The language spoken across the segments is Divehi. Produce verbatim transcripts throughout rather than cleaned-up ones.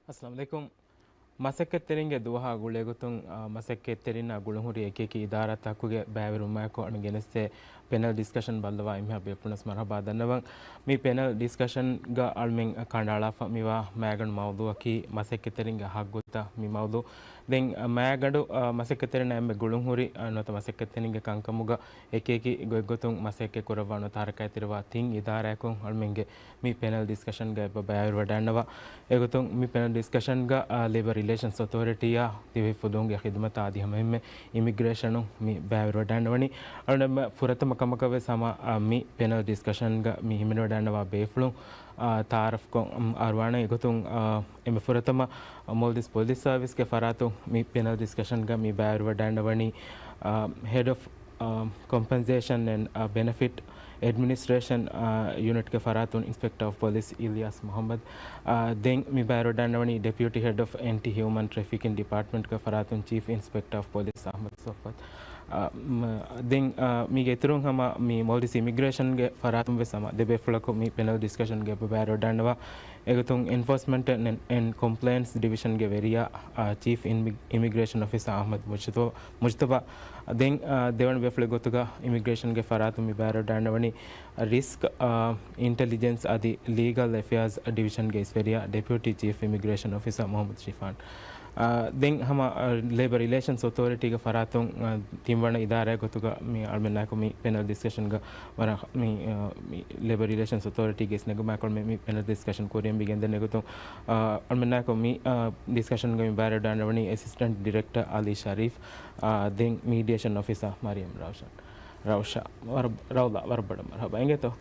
އައްސަލާމު ޢަލައިކުމް. މަސައްކަތްތެރިންގެ ދުވަހާ ގުޅޭގޮތުން، އާ، މަސައްކަތްތެރިންނާ ގުޅުންހުރި އެކިއެކި އިދާރާތަކުގެ ބައިވެރިވުމާއެކު އަޅުގަނޑު ގެނެސްދޭ ޕެނަލް ޑިސްކަޝަން ބައްލަވާ އެންމެހާ ބޭފުޅުންނަސް މަރުޙަބާ ދަންނަވަން. މި ޕެނަލް ޑިސްކަޝަންގަ އަޅުމެން ކަނޑައަޅާފަ މިވާ މައިގަނޑު މައުޟޫޢަކީ މަސައްކަތްތެރިންގެ ހައްގުތައް މި މައުޟޫޢު. ދެން މައިގަނޑު، އާ، މަސައްކަތްތެރިންނާ އެންމެ ގުޅުންހުރި، އާ، ނުވަތަ މަސައްކަތްތެރިންގެ ކަންކަމުގަ އެކިއެކި ގޮތްގޮތުން މަސައްކަތް ކުރައްވާ ނުވަތަ ހަރަކާތްތެރިވާ ތިން އިދާރާއަކުން އަޅުމެންގެ މި ޕެނަލް ޑިސްކަޝަންގަ އެބަ ބައިވެރިވަޑައިގަންނަވާ. އެގޮތުން މި ޕެނަލް ޑިސްކަޝަންގަ، އާ، ލޭބަރ ރިލޭޝަންސް އޮތޯރިޓީއާ ދިވެހި ފުލުހުންގެ ޚިދުމަތާ އަދި ހަމައެހެންމެ އިމިގްރޭޝަނުން މި ބައިވެރިވަޑައިގަންނަވަނީ. އަޅުގަނޑު ފުރަތަމަ ކަމަކަށް ވެސް ހަމަ، އާ، މި ޕެނަލް ޑިސްކަޝަންގަ މި ހިމެނިވަޑައިގަންނަވާ ބޭފުޅުން، އާ، ތަޢާރަފްކޮށް، އަމް، އަރުވާނެ. އެގޮތުން، އާ، އެންމެ ފުރަތަމަ މޯލްޑިވްސް ޕޮލިސް ސަރވިސްގެ ފަރާތުން މި ޕެނަލް ޑިސްކަޝަންގަ މި ބައިވެރިވަޑައިގަންނަވަނީ، އާ، ހެޑް އޮފް އާ، ކޮމްޕެންސޭޝަން އެންޑް، އާ، ބެނެފިޓް އެޑްމިނިސްޓްރޭޝަން، އާ، ޔުނިޓްގެ ފަރާތުން އިންސްޕެކްޓަރ އޮފް ޕޮލިސް އިލްޔާސް މުޙައްމަދު. އާ، ދެން މި ބައިވެރިވަޑައިގަންނަވަނީ ޑެޕިއުޓީ ހެޑް އޮފް އެންޓި ހިއުމަން ޓްރެފިކިން ޑިޕާޓްމަންޓްގެ ފަރާތުން ޗީފް އިންސްޕެކްޓަރ އޮފް ޕޮލިސް އަޙްމަދު ޞައްފަތް. އާ، މަ، ދެން، އާ، މީގެ އިތުރުން ހަމަ މި މޯލްޑިވްސް އިމިގްރޭޝަންގެ ފަރާތުން ވެސް ހަމަ ދެ ބޭފުޅަކު މި ޕެނަލް ޑިސްކަޝަންގެ ބައިވެރިވަޑައިގަންނަވާ. އެގޮތުން އެންފޯސްމަންޓް އެންޑް، އެންޑް ކޮމްޕްލަޔަންސް ޑިވިޝަންގެ ވެރިޔާ، އާ، ޗީފް އިމި-، އިމިގްރޭޝަން އޮފިސަރ އަޙްމަދު މުޖްތަބާ، މުޖްތަބާ. ދެން، އާ، ދެވަނަ ބޭފުޅެއް ގޮތުގަ އިމިގްރޭޝަންގެ ފަރާތުން މި ބައިވެރިވަޑައިގަންނަވަނީ ރިސްކް، އާ، އިންޓެލިޖެންސް އަދި ލީގަލް އެފެއާޒް ޑިވިޝަންގެ އިސްވެރިޔާ ޑެޕިއުޓީ ޗީފް އިމިގްރޭޝަން އޮފިސަރ މުޙައްމަދު ޝިފާން. އާ، ދެން ހަމަ، އާ، ލޭބަރ ރިލޭޝަންސް އޮތޯރިޓީގެ ފަރާތުން، އާ، ތިންވަނަ އިދާރާއެއް ގޮތުގަ މި އަޅުމެންނާއެކު މި ޕެނަލް ޑިސްކަޝަންގަ ވަރަށް މި، އާ، މި ލޭބަރ ރިލޭޝަންސް އޮތޯރިޓީގެ އިސްނެގުމާއެކު މި، މި ޕެނަލް ޑިސްކަޝަން ކުރިއަށް މި ގެންދަން. އެގޮތުން، އާ، އަޅުމެންނާއެކު މި، އާ، ޑިސްކަޝަންގަ މި ބައިވެރިވަޑައިގަންނަވަނީ އެސިސްޓެންޓް ޑިރެކްޓަރ އަލީ ޝަރީފް، އާ، ދެން މީޑިއޭޝަން އޮފިސަރ މަރިޔަމް ރައުޝާ. ރައުޝާ، ވަރަށް، ރައުލާ، ވަރަށް ބޮޑަށް މަރުޙަބާ. އިނގޭތޯ؟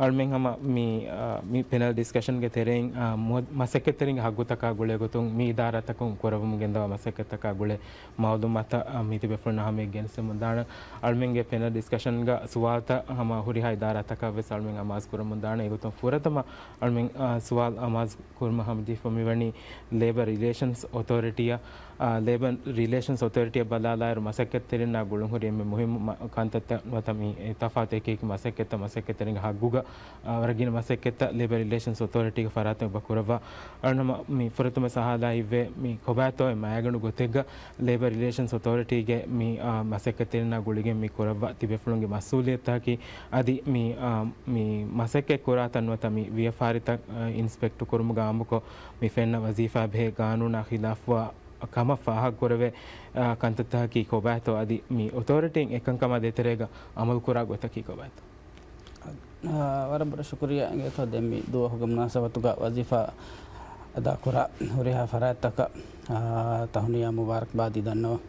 އަޅުމެން ހަމަ މި، އާ، މި ޕެނަލް ޑިސްކަޝަންގެ ތެރެއިން، އާ، މު-، މަސައްކަތްތެރިންގެ ހައްގުތަކާ ގުޅޭ ގޮތުން މި އިދާރާތަކުން ކުރައްވަމުން ގެންދަވާ މަސައްކަތްތަކާ ގުޅޭ މައުލޫމާތަށް، އާ، މިތިބޭފުޅުންނާ ހަމަޔަށް ގެނެސްދެމުންދާނަން. އަޅުމެންގެ ޕެނަލް ޑިސްކަޝަންގަ ސުވާލުތައް ހަމަ ހުރިހާ އިދާރާތަކަށް ވެސް އަޅުމެން އަމާޒު ކުރަމުންދާނަން. އެގޮތުން ފުރަތަމަ އަޅުމެން، އާ، ސުވާލު އަމާޒު ކުރުމަށް ހަމަޖެހިފަ މިވަނީ ލޭބަރ ރިލޭޝަންސް އޮތޯރިޓީއަށް. އާ، ލޭބަރ ރިލޭޝަންސް އޮތޯރިޓީއަށް ބަލާލާއިރު، މަސައްކަތްތެރިންނާ ގުޅުންހުރި އެންމެ މުހިއްމު މަ-، ކަންތައްތައް ނުވަތަ މި ތަފާތު އެކި އެކި މަސައްކަތްތައް، މަސައްކަތްތެރިންގެ ހައްގުގަ، އާ، ވަރަށް ގިނަ މަސައްކަތްތައް ލޭބަރ ރިލޭޝަންސް އޮތޯރިޓީގެ ފަރާތުން އެބަ ކުރައްވާ. އަޅުގަނޑު ހަމަ މި ފުރަތަމަ އަހާލާ ހިތްވޭ، މި ކޮބާތޯ މައިގަނޑު ގޮތެއްގަ ލޭބަރ ރިލޭޝަންސް އޮތޯރިޓީގެ މި، އާ، މަސައްކަތްތެރިންނާ ގުޅިގެން މި ކުރައްވާ ތިބޭފުޅުންގެ މަސްއޫލިއްޔަތަކީ އަދި މި، އާ، މި މަސައްކަތް ކުރާތަން ނުވަތަ މި ވިޔަފާރިތައް، އާ، އިންސްޕެކްޓް ކުރުމުގަ އާއްމުކޮށް މި ފެންނަ ވަޒީފާ ބެހޭ ގާނޫނާ ޚިލާފުވާ ކަމަށް ފާހަގަކުރެވޭ، އާ، ކަންތައްތަކަކީ ކޮބާތޯ އަދި މި އޮތޯރިޓީން އެކަންކަމާ ދޭތެރޭގަ އަމަލުކުރާ ގޮތަކީ ކޮބާތޯ؟ އާ، ވަރަށް ބޮޑަށް ޝުކުރިއްޔާ އިނގޭތޯ ދެން މި ދުވަހުގެ މުނާސަބަތުގަ ވަޒީފާ އަދާކުރާ ހުރިހާ ފަރާތްތަކަށް، އާ، ތަހުނިޔާ މުބާރަކްބާދީ ދަންނަވަން.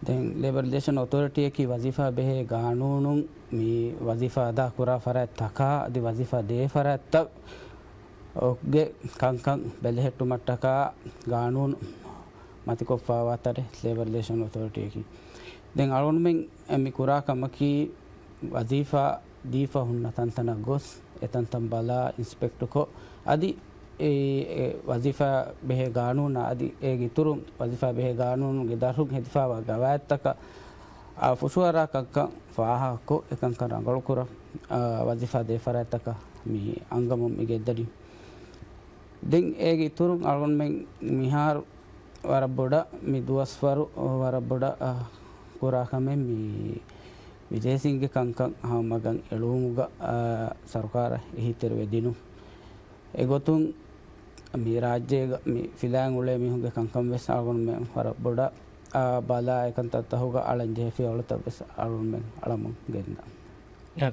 ދެން ލޭބަރ ރިލޭޝަން އޮތޯރިޓީއަކީ ވަޒީފާ ބެހޭ ގާނޫނުން މި ވަޒީފާ އަދާކުރާ ފަރާތްތަކާ އަދި ވަޒީފާ ދޭ ފަރާތްތައް ގެ ކަންކަން ބެލެހެއްޓުމަށްޓަކާ ގާނޫނު މަތިކޮށްފައިވާ ތަނެއް ލޭބަރ ރިލޭޝަން އޮތޯރިޓީއަކީ. ދެން އަޅުގަނޑުމެން މި ކުރާ ކަމަކީ ވަޒީފާ ދީފަ ހުންނަ ތަންތަނަށް ގޮސް، އެ ތަންތަން ބަލާ، އިންސްޕެކްޓްކޮށް، އަދި އެ، އެ ވަޒީފާ ބެހޭ ގާނޫނާ އަދި އޭގެ އިތުރުން ވަޒީފާ ބެހޭ ގާނޫނުގެ ދަށުން ހެދިފައިވާ ގަވާއިދުތަކަށް، އާ، ފުށުއަރާ ކަންކަން ފާހަގަކޮށް، އެކަންކަން ރަނގަޅުކުރަން، އާ، ވަޒީފާ ދޭ ފަރާތްތަކަށް މި އަންގަމުން މި ގެންދަނީ. ދެން އޭގެ އިތުރުން އަޅުގަނޑުމެން މިހާރު ވަރަށް ބޮޑަށް މި ދުވަސްވަރު ވަރަށް ބޮޑަށް، އާ، ކުރާ ކަމެއް މި ބިދޭސީންގެ ކަންކަން ހަމަ މަގަށް އެޅުވުމުގަ، އާ، ސަރުކާރަށް އެހީތެރިވެ ދިނުން. އެގޮތުން މި ރާއްޖޭގަ މި ފިލާން އުޅޭ މީހުންގެ ކަންކަން ވެސް އަޅުގަނޑުމެން ވަރަށް ބޮޑަށް، އާ، ބަލާ އެކަންތައްތަކުގަ އަޅަން ޖެހޭ ފިޔަވަޅުތައް ވެސް އަޅުގަނޑުމެން އަޅަމުން ގެންދާން. އާ،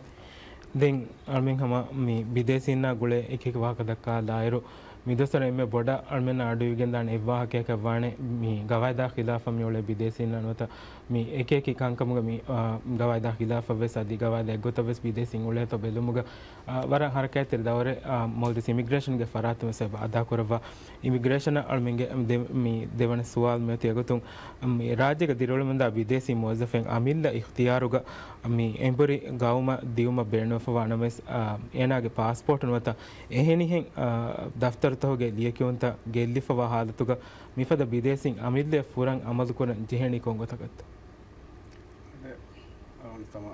ދެން އަޅުމެން ހަމަ މި ބިދޭސީންނާ ގުޅޭ އެކި އެކި ވާހަކަ ދައްކާލާއިރު، މިދުވަސްވަރު އެންމެ ބޮޑަށް އަޅުމެންނަށް އަޑުއިވިގެންދާނެ އެއްވާހަކައަކަށް ވާނެ، މި ގަވާއިދާ ޚިލާފަށް މި އުޅޭ ބިދޭސީންނާ ނުވަތަ މި އެކި އެކި ކަންކަމުގަ މި، އާ، ގަވާއިދާ ޚިލާފަށް ވެސް އަދި ގަވާއިދާ އެއްގޮތަށް ވެސް ބިދޭސީން އުޅޭތޯ ބެލުމުގަ، އާ، ވަރަށް ހަރަކާތްތެރި ދައުރެއް، އާ، މޯލްޑިވްސް އިމިގްރޭޝަންގެ ފަރާތުން ވެސް އެބަ އަދާކުރައްވާ. އިމިގްރޭޝަނަށް އަޅުމެންގެ ދެ-، މި ދެވަނަ ސުވާލު މިއޮތީ އެގޮތުން، މި ރާއްޖޭގަ ދިރިއުޅެމުންދާ ބިދޭސީ މުވައްޒަފުން އަމިއްލަ އިޚްތިޔާރުގަ މި އެނބުރި ގައުމަށް ދިއުމަށް ބޭނުންވެފަވާ ނަމަވެސް، އާ، އޭނާގެ ޕާސްޕޯޓް ނުވަތަ އެހެނިހެން، އާ، ދަފްތަރުތަކުގެ ލިޔެކިޔުންތައް ގެއްލިފަވާ ހާލަތުގަ މިފަދަ ބިދޭސީން އަމިއްލައަށް ފުރަން އަމަލުކުރަން ޖެހެނީ ކޮން ގޮތަކަށްތޯ؟ އަދި އަޅުގަނޑު ތަމާ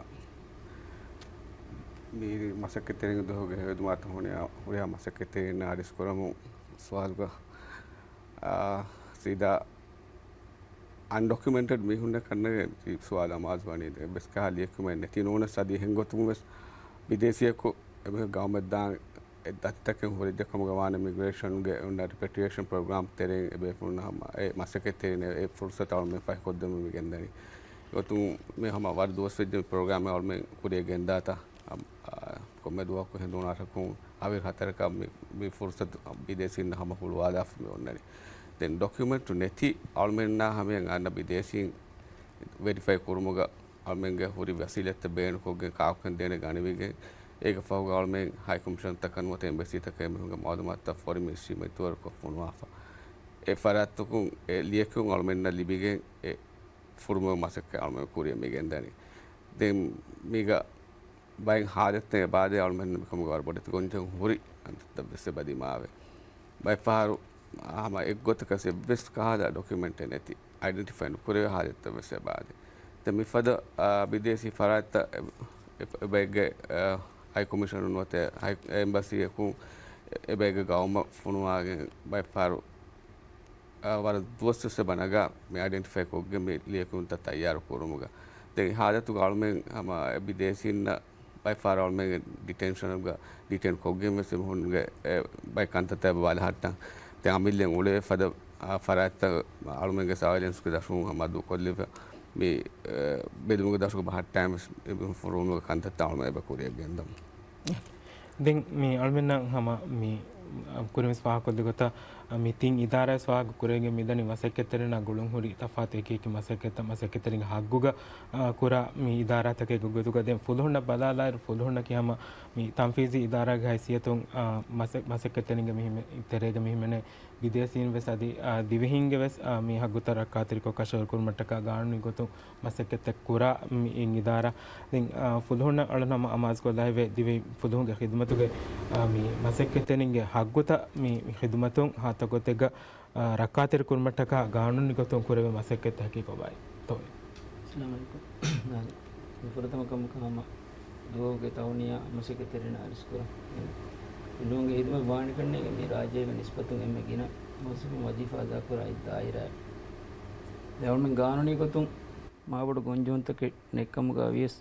މި މަސައްކަތްތެރިންގެ ދުވަހުގެ ހެޔޮއެދުމާތަން ހުރިހާ، ހުރިހާ މަސައްކަތްތެރިންނާ އަޑިސްކުރަމުން ސުވާލުގަ ސީދާ އަންޑޮކިއުމެންޓެޑް މީހުންނަށް ކަންނޭނގެ ސުވާލު އަމާޒު ވަނީ. އެއްވެސް ކަހަލަ ލިޔެކިޔުމެއް ނެތި ނޫނަސް އަދި އެހެން ގޮތުން ވެސް ބިދޭސީއަކު އެބަހުރި ގައުމެއް ދާން އެ ދަތިތަކެއް ހުރެއްޖެ ކަމުގަ ވާނެ މިގްރޭޝަންގެ އޮންނަ ރިޕެޓްރިއޭޝަން ޕްރޮގްރާމް ތެރެއިން އެބޭފުޅުންނަށް ހަމަ އެ މަސައްކަތްތެރިން އެ ފުރުސަތު އަޅުމެން ފަހިކޮށްދެމުން މި ގެންދަނީ. އެގޮތުން މި ހަމަ ވަރަށް ދުވަސް ވެއްޖެ މި ޕްރޮގްރާމެއް އަޅުމެން ކުރިއަށް ގެންދާތާ، އަ، ކޮންމެ ދުވަހަކު ހެނދުނާށަކުން އަވި ހަތަރަކަށް މި، މި ފުރުސަތު ބިދޭސީންނަށް ހަމަ ހުޅުވާލާފަ މި އޮންނަނީ. ދެން ޑޮކިއުމެންޓު ނެތި އަޅުމެންނާ ހަމަޔަށް އަންނަ ބިދޭސީން ވެރިފައި ކުރުމުގަ އަޅުމެންގެ ހުރި ވަސީލަތްތައް ބޭނުންކޮށްގެން ކާކުކަން ދޭނެ ގަނެވިގެން، އޭގެ ފަހުގަ އަޅުމެން ހައި ކޮމިޝަންތަކަށް ނުވަތަ އެމްބަސީތަކަށް އެމީހުންގެ މައުލޫމާތުތައް ފޯރިން މިނިސްޓްރީ މަތިވަރުކޮށް ފޮނުވާފަ. އެ ފަރާތްތަކުން އެ ލިޔެކިޔުން އަޅުމެންނަށް ލިބިގެން އެ ފުރުމުގެ މަސައްކަތް އަޅުމެން ކުރިއަށް މި ގެންދަނީ. ދެން މީގަ ބައެއް ހާލަތެއް އެބާދޭ އަޅުމެން މިކަމުގަ ވަރަށް ބޮޑެތި ގޮންޖެހުން ހުރި ކަންތައްތައް ވެސް އެބަ ދިމާވޭ. ބައެއް ފަހަރު ހަމަ އެއްގޮތަކަށް އެއްވެސް ކަހަލަ ޑޮކިއުމެންޓެއް ނެތި، އައިޑެންޓިފައި ނުކުރެވޭ ހާލަތްތައް ވެސް އެބާދޭ. ދެން މިފަދަ، އާ، ބިދޭސީ ފަރާތްތައް އެ-، އެ-، އެބައެއްގެ، އާ، ހައި ކޮމިޝަނުން ނުވަތަ ހައި-، އެމްބަސީއަކުން އެބައެއްގެ ގައުމަށް ފޮނުވާގެން ބައެއް ފަހަރު އާ، ވަރަށް ދުވަސްވެސް އެބަ ނަގާ މި އައިޑެންޓިފައި ކޮށްގެން މި ލިޔެކިޔުންތައް ތައްޔާރު ކުރުމުގަ. ދެން ހާލަތުގަ އަޅުމެން ހަމަ އެ ބިދޭސީންނަށް ބައެއް ފަހަރު އަޅުމެންގެ ޑިޓެންޝަނުގަ ޑިޓެން ކޮށްގެން ވެސް އެމީހުންގެ އެ ބައެއް ކަންތައްތައް އެބަ ބަލަހައްޓަން. ދެން އަމިއްލައިން އުޅޭ ފަދަ، އާ، ފަރާތްތައް އަޅުމެންގެ ސަވައިލެންސްގެ ދަށުން ހަމަ ދޫކޮށްލިފަ މި، އެ، ބެލުމުގެ ދަށުގަ ބަހައްޓާ ފުރުމުގެ ކަންތައްތައް އަޅުމެން އެބަ ކުރިއަށް ގެންދަމު. ދެން މި އަޅުމެންނަށް ހަމަ މި ކުރިންވެސް ފާހަގަކޮށްލި ގޮތަށް، މި ތިން އިދާރާވެސް ފާހަގަ ކުރެވިގެން މިދަނީ މަސައްކަތްތެރިންނާ ގުޅުން ހުރި ތަފާތު އެކި އެކި މަސައްކަތްތައް މަސައްކަތްތެރިންގެ ހައްގުގަ، އާ، ކުރާ މި އިދާރާތަކެއްގެ ގޮތުގަ. ދެން ފުލުހުންނަށް ބަލާލާއިރު ފުލުހުންނަކީ ހަމަ މި ތަންފީޒީ އިދާރާގެ ހައިސިއްޔަތުން، އާ، މަސަ-، މަސައްކަތްތެރިންގެ މި ހިމެ-، ތެރޭގަ މި ހިމެނޭ ބިދޭސީން ވެސް އަދި، އާ، ދިވެހިންގެ ވެސް، އާ، މި ހައްގުތައް ރައްކާތެރިކޮށް ކަށަވަރު ކުރުމަށްޓަކާ ގާނޫނީ ގޮތުން މަސައްކަތްތައް ކުރާ މި އިން އިދާރާ. ދެން، އާ، ފުލުހުންނަށް އަޅުން ހަމަ އަމާޒުކޮށްލާފައިވޭ ދިވެހި ފުލުހުންގެ ޚިދުމަތުގެ، އާ، މި މަސައްކަތްތެރިންގެ ހައްގުތައް މި ޚިދުމަތުން ހާއްސަ ގޮތެއްގަ، އާ، ރައްކާތެރި ކުރުމަށްޓަކާ ގާނޫނީ ގޮތުން ކުރެވޭ މަސައްކަތްތަކަކީ ކޮބާއި؟ ތޯއި. އައްސަލާމު ޢަލައިކުމް. މި ފުރަތަމަ ކަމަކަށް ހަމަ ދުވަހުގެ ތަހުނިޔާ މަސައްކަތްތެރިންނަށް އަރިސްކުރަން. ފުލުހުންގެ ޚިދުމަތް ވާނެކަންނޭނގެ މި ރާއްޖޭގެ ނިސްބަތުން އެންމެ ގިނަ މުވައްޒަފުން ވަޒީފާ އަދާކުރާ އެއް ދާއިރާއެއް. ދެން އަޅުމެން ގާނޫނީ ގޮތުން މާބޮޑު ގޮންޖެހުންތަކެއް ނެތްކަމުގަ ވިޔަސް،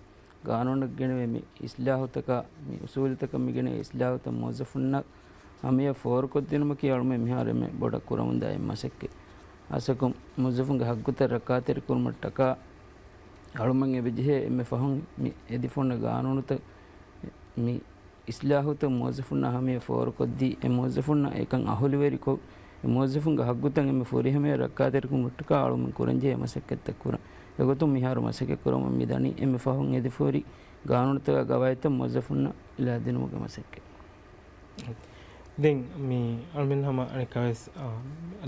ގާނޫނަށް ގެނެވޭ މި އިސްލާހުތަކާ، މި އުސޫލުތަކަށް މި ގެނެވޭ އިސްލާހުތައް މުވައްޒަފުންނަށް ހަމަޔަށް ފޯރުކޮށްދިނުމަކީ އަޅުމެން މިހާރު އެންމެ ބޮޑަށް ކުރަމުންދާ އެއް މަސައްކަތް. އަސަކު މުވައްޒަފުންގެ ހައްގުތައް ރައްކާތެރިކުރުމަށްޓަކާ އަޅުމެން އެބަޖެހޭ އެންމެ ފަހުން މި އެދިފޮންނަ ގާނޫނުތައް، މި އިސްލާހުތައް މުވައްޒަފުންނާ ހަމަޔަށް ފޯރުކޮށްދީ، އެ މުވައްޒަފުންނަށް އެކަން އަހުލުވެރިކޮށް، އެ މުވައްޒަފުންގެ ހައްގުތައް އެންމެ ފުރިހަމަޔަށް ރައްކާތެރިކުރުމަށްޓަކާ އަޅުމެން ކުރަންޖެހޭ މަސައްކަތްތައް ކުރަން. އެގޮތުން މިހާރު މަސައްކަތް ކުރަމުން މިދަނީ އެންމެ ފަހުން އެދިފަހުރި ގާނޫނުތަކާ ގަވާއިދުތައް މުވައްޒަފުންނަށް ލާދިނުމުގެ މަސައްކަތް. ދެން މި އަޅުމެން ހަމަ އަނެއްކާވެސް، އާ،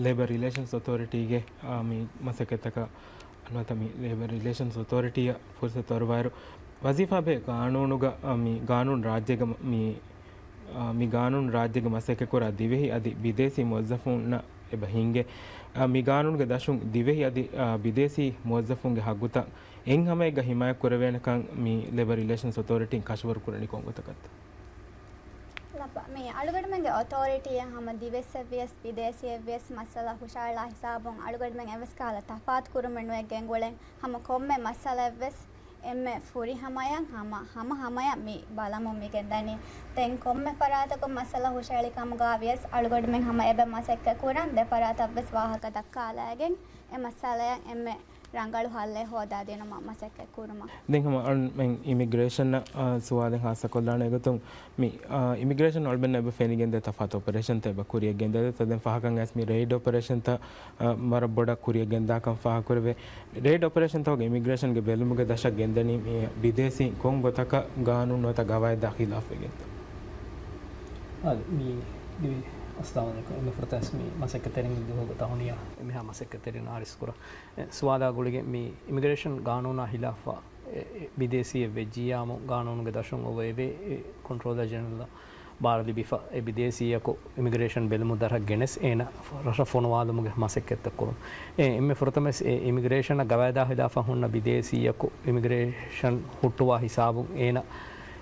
ލޭބަރ ރިލޭޝަންސް އޮތޯރިޓީގެ، އާ، މި މަސައްކަތްތަކަށް ނުވަތަ މި ލޭބަރ ރިލޭޝަންސް އޮތޯރިޓީއަށް ފުރުސަތު އަރުވާއިރު، ވަޒީފާބެހޭ ގާނޫނުގަ، އާ، މި ގާނޫނު ރާއްޖޭގަ މަ-، މި، އާ، މި ގާނޫނު ރާއްޖޭގަ މަސައްކަތްކުރާ ދިވެހި އަދި ބިދޭސީ މުވައްޒަފުންނަށް އެބަ ހިނގޭ. އާ، މި ގާނޫނުގެ ދަށުން ދިވެހި އަދި، އާ، ބިދޭސީ މުވައްޒަފުންގެ ހައްގުތައް އެއްހަމައެއްގަ ހިމާޔަތް ކުރެވޭނެކަން މި ލޭބަރ ރިލޭޝަންސް އޮތޯރިޓީން ކަށަވަރު ކުރަނީ ކޮން ގޮތަކަށްތަ؟ ލައްބަ، މި އަޅުގަނޑުމެންގެ އޮތޯރިޓީއަށް ހަމަ ދިވެއްސެއްވިޔަސް ބިދޭސީއެއްވިޔަސް މައްސަލަ ހުށަހަޅާ ހިސާބުން އަޅުގަނޑުމެން އެއްވެސް ކަހަލަ ތަފާތު ކުރުމެއް ނުވެ ގެންގުޅެން ހަމަ ކޮންމެ މައްސަލައެއްވެސް އެންމެ ފުރިހަމަޔަށް ހަމަ، ހަމަ ހަމަޔަށް މި ބަލަމުން މި ގެންދަނީ. ދެން ކޮންމެ ފަރާތަކުން މައްސަލަ ހުށަހެޅި ކަމުގަ ވިޔަސް އަޅުގަނޑުމެން ހަމަ އެބަ މަސައްކަތް ކުރަން ދެ ފަރާތަށްވެސް ވާހަކަ ދައްކާލައިގެން އެ މައްސަލަޔަށް އެންމެ ރަނގަޅު ހައްލެއް ހޯދާދިނުމަށް މަސައްކަތް ކުރުމަށް. ދެން ހަމަ އަޅުމެން އިމިގްރޭޝަންއަށް، އާ، ސުވާލެއް ހާއްސަކޮށްލާނެ ގޮތުން މި، އާ، އިމިގްރޭޝަން އަޅުމެންނަށް އެބަ ފެނިގެންދޭ ތަފާތު އޮޕަރޭޝަންތައް އެބަ ކުރިއަށް ގެންދަދޭތަ؟ ދެން ފަހަކަށް އައިސް މި ރެއިޑް އޮޕަރޭޝަންތައް، އާ، ވަރަށް ބޮޑަށް ކުރިއަށް ގެންދާކަން ފާހަގަކުރެވޭ. ރެއިޑް އޮޕަރޭޝަންތަކުގެ އިމިގްރޭޝަންގެ ބެލުމުގެ ދަށަށް ގެންދަނީ މި ބިދޭސީން ކޮން ގޮތަކަށް ގާނޫނު ނުވަތަ ގަވާއިދާ ޚިލާފްވެގެންތަ؟ އާދެ، މި ދިވެހި، އައްސަލާމު ޢަލައިކުމް. އެންމެ ފުރަތަމަ މި މަސައްކަތްތެރިންގެ ދުވަހުގެ ތަހުނިޔާ އެންމެހާ މަސައްކަތްތެރިން އާރިސްކުރަން. އެ، ސުވާލާ ގުޅިގެން މި އިމިގްރޭޝަން ގާނޫނާ ހިލާފަށް އެ، އެ، ބިދޭސީއެއް ވެއްޖިއްޔާމު ގާނޫނުގެ ދަށުން އޮވެވޭ، އެ، ކޮންޓްރޯލަރ ޖެނެރަލަށް ބާރު ލިބިފަ، އެ ބިދޭސީއަކު އިމިގްރޭޝަން ބެލުމުގެ ދަށަށް ގެނެސް އޭނަ ރަށަށް ފޮނުވާލުމުގެ މަސައްކަތްތައް ކުރުން. އެ، އެންމެ ފުރަތަމަވެސް އެ އިމިގްރޭޝަނަށް ގަވާއިދާ ހިލާފަށް ހުންނަ ބިދޭސީއަކު އިމިގްރޭޝަން ހުއްޓުވާ ހިސާބުން އޭނަ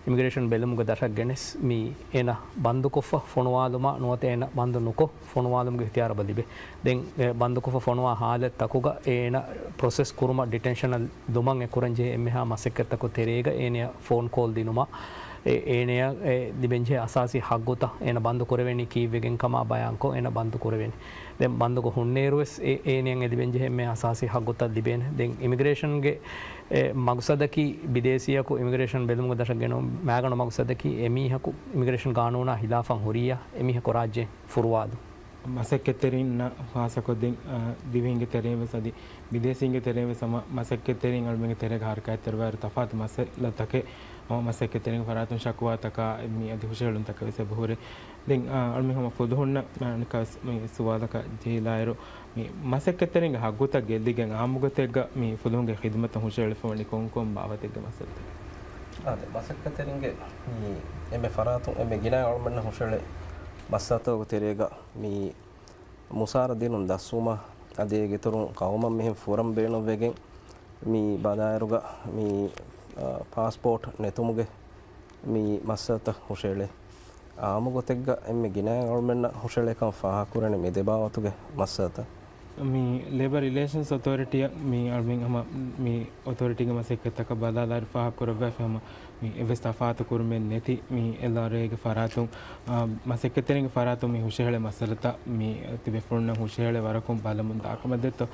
އިމިގްރޭޝަން ބެލުމުގެ ދަށަށް ގެނެސް މި އޭނަ ބަންދުކޮށްފަ ފޮނުވާލުމާ ނުވަތަ އޭނަ ބަންދު ނުކޮށް ފޮނުވާލުމުގެ އިޚްތިޔާރު އެބަ ލިބޭ. ދެން އެ ބަންދުކޮށްފަ ފޮނުވާ ހާލަތްތަކުގަ އޭނަ ޕްރޮސެސް ކުރުމަށް ޑިޓެންޝަނަށް ދުމަށް އެ ކުރަންޖެހޭ އެންމެހާ މަސައްކަތްތަކުގެ ތެރޭގަ އޭނަޔަށް ފޯން ކޯލް ދިނުމާ، އެ އޭނަޔަށް އެ ލިބެންޖެހޭ އަސާސީ ހައްގުތައް، އޭނަ ބަންދު ކުރެވެނީ ކީއްވެގެން ކަމާ ބަޔާންކޮށް އޭނަ ބަންދު ކުރެވޭނެ. ދެން ބަންދުގަ ހުންނޭރުވެސް އެ އޭނަޔަށް އެ ލިބެންޖެހޭ އެންމެހާ އަސާސީ ހައްގުތައް ލިބޭނެ. ދެން އިމިގްރޭޝަންގެ އެ މަގުސަދަކީ ބިދޭސީއަކު އިމިގްރޭޝަން ބެލުމުގެ ދަށަށް ގެނައުނު މައިގަނޑު މަގުސަދަކީ އެމީހަކު އިމިގްރޭޝަން ގާނޫނާ ހިލާފަށް ހުރިއްޔާ އެމީހަކު ރާއްޖެއިން ފުރުވާލުން. މަސައްކަތްތެރިންނަށް ޚާއްޞަކޮށް ދެން، އާ، ދިވެހިންގެ ތެރެއިން ވެސް އަދި ބިދޭސީންގެ ތެރެއިން ވެސް ހަމަ މަސައްކަތްތެރިން އަޅުމެންގެ ތެރޭގަ ހަރަކާތްތެރިވާއިރު ތަފާތު މައްސަލަތަކެއް ހަމަ މަސައްކަތްތެރިންގެ ފަރާތުން ޝަކުވާތަކާ މި އަދި ހުށަހެޅުންތަކެއް ވެސް އެބަހުރޭ. ދެން، އާ، އަޅުމެން ހަމަ ފުލުހުންނަށް މި ސުވާލަކަށް ޖެހިލާއިރު، މި މަސައްކަތްތެރިންގެ ހައްގުތައް ގެއްލިގެން އާއްމުގޮތެއްގަ މި ފުލުހުންގެ ޚިދުމަތަށް ހުށަހެޅިފަވަނީ ކޮންކޮން ބާވަތެއްގެ މައްސަލަތަކެއް؟ އާދެ، މަސައްކަތްތެރިންގެ މި އެންމެ ފަރާތުން އެންމެ ގިނަ އަޅުމެންނަށް ހުށަހެޅޭ މައްސަލަތަކުގެ ތެރޭގަ މި މުސާރަ ދިނުން ދަސްވުމާ، އަދި އޭގެ އިތުރުން ޤައުމަށް މިހެން ފުރަން ބޭނުންވެގެން މި ބަލާއިރުގަ މި، އާ، ޕާސްޕޯޓް ނެތުމުގެ މި މައްސަލަތައް ހުށަހެޅޭ. އާއްމު ގޮތެއްގަ އެންމެ ގިނައިން އަޅުމެންނަށް ހުށަހެޅޭކަން ފާހަގަކުރަނީ މި ދެ ބާވަތުގެ މައްސަލަތައް. މި ލޭބަރ ރިލޭޝަންސް އޮތޯރިޓީއަށް މި އަޅުމެން ހަމަ މި އޮތޯރިޓީގެ މަސައްކަތްތަކަށް ބަލާލާއިރު ފާހަގަކުރައްވާފަ ހަމަ މި އެއްވެސް ތަފާތު ކުރުމެއް ނެތި މި އެލްއާރްއޭގެ ފަރާތުން، އާ، މަސައްކަތްތެރިންގެ ފަރާތުން މި ހުށަހެޅޭ މައްސަލަތައް މި ތިބޭފުޅުންނަށް ހުށަހެޅޭ ވަރަކުން ބަލަމުން ދާކަމަށް ދެއްތޯ.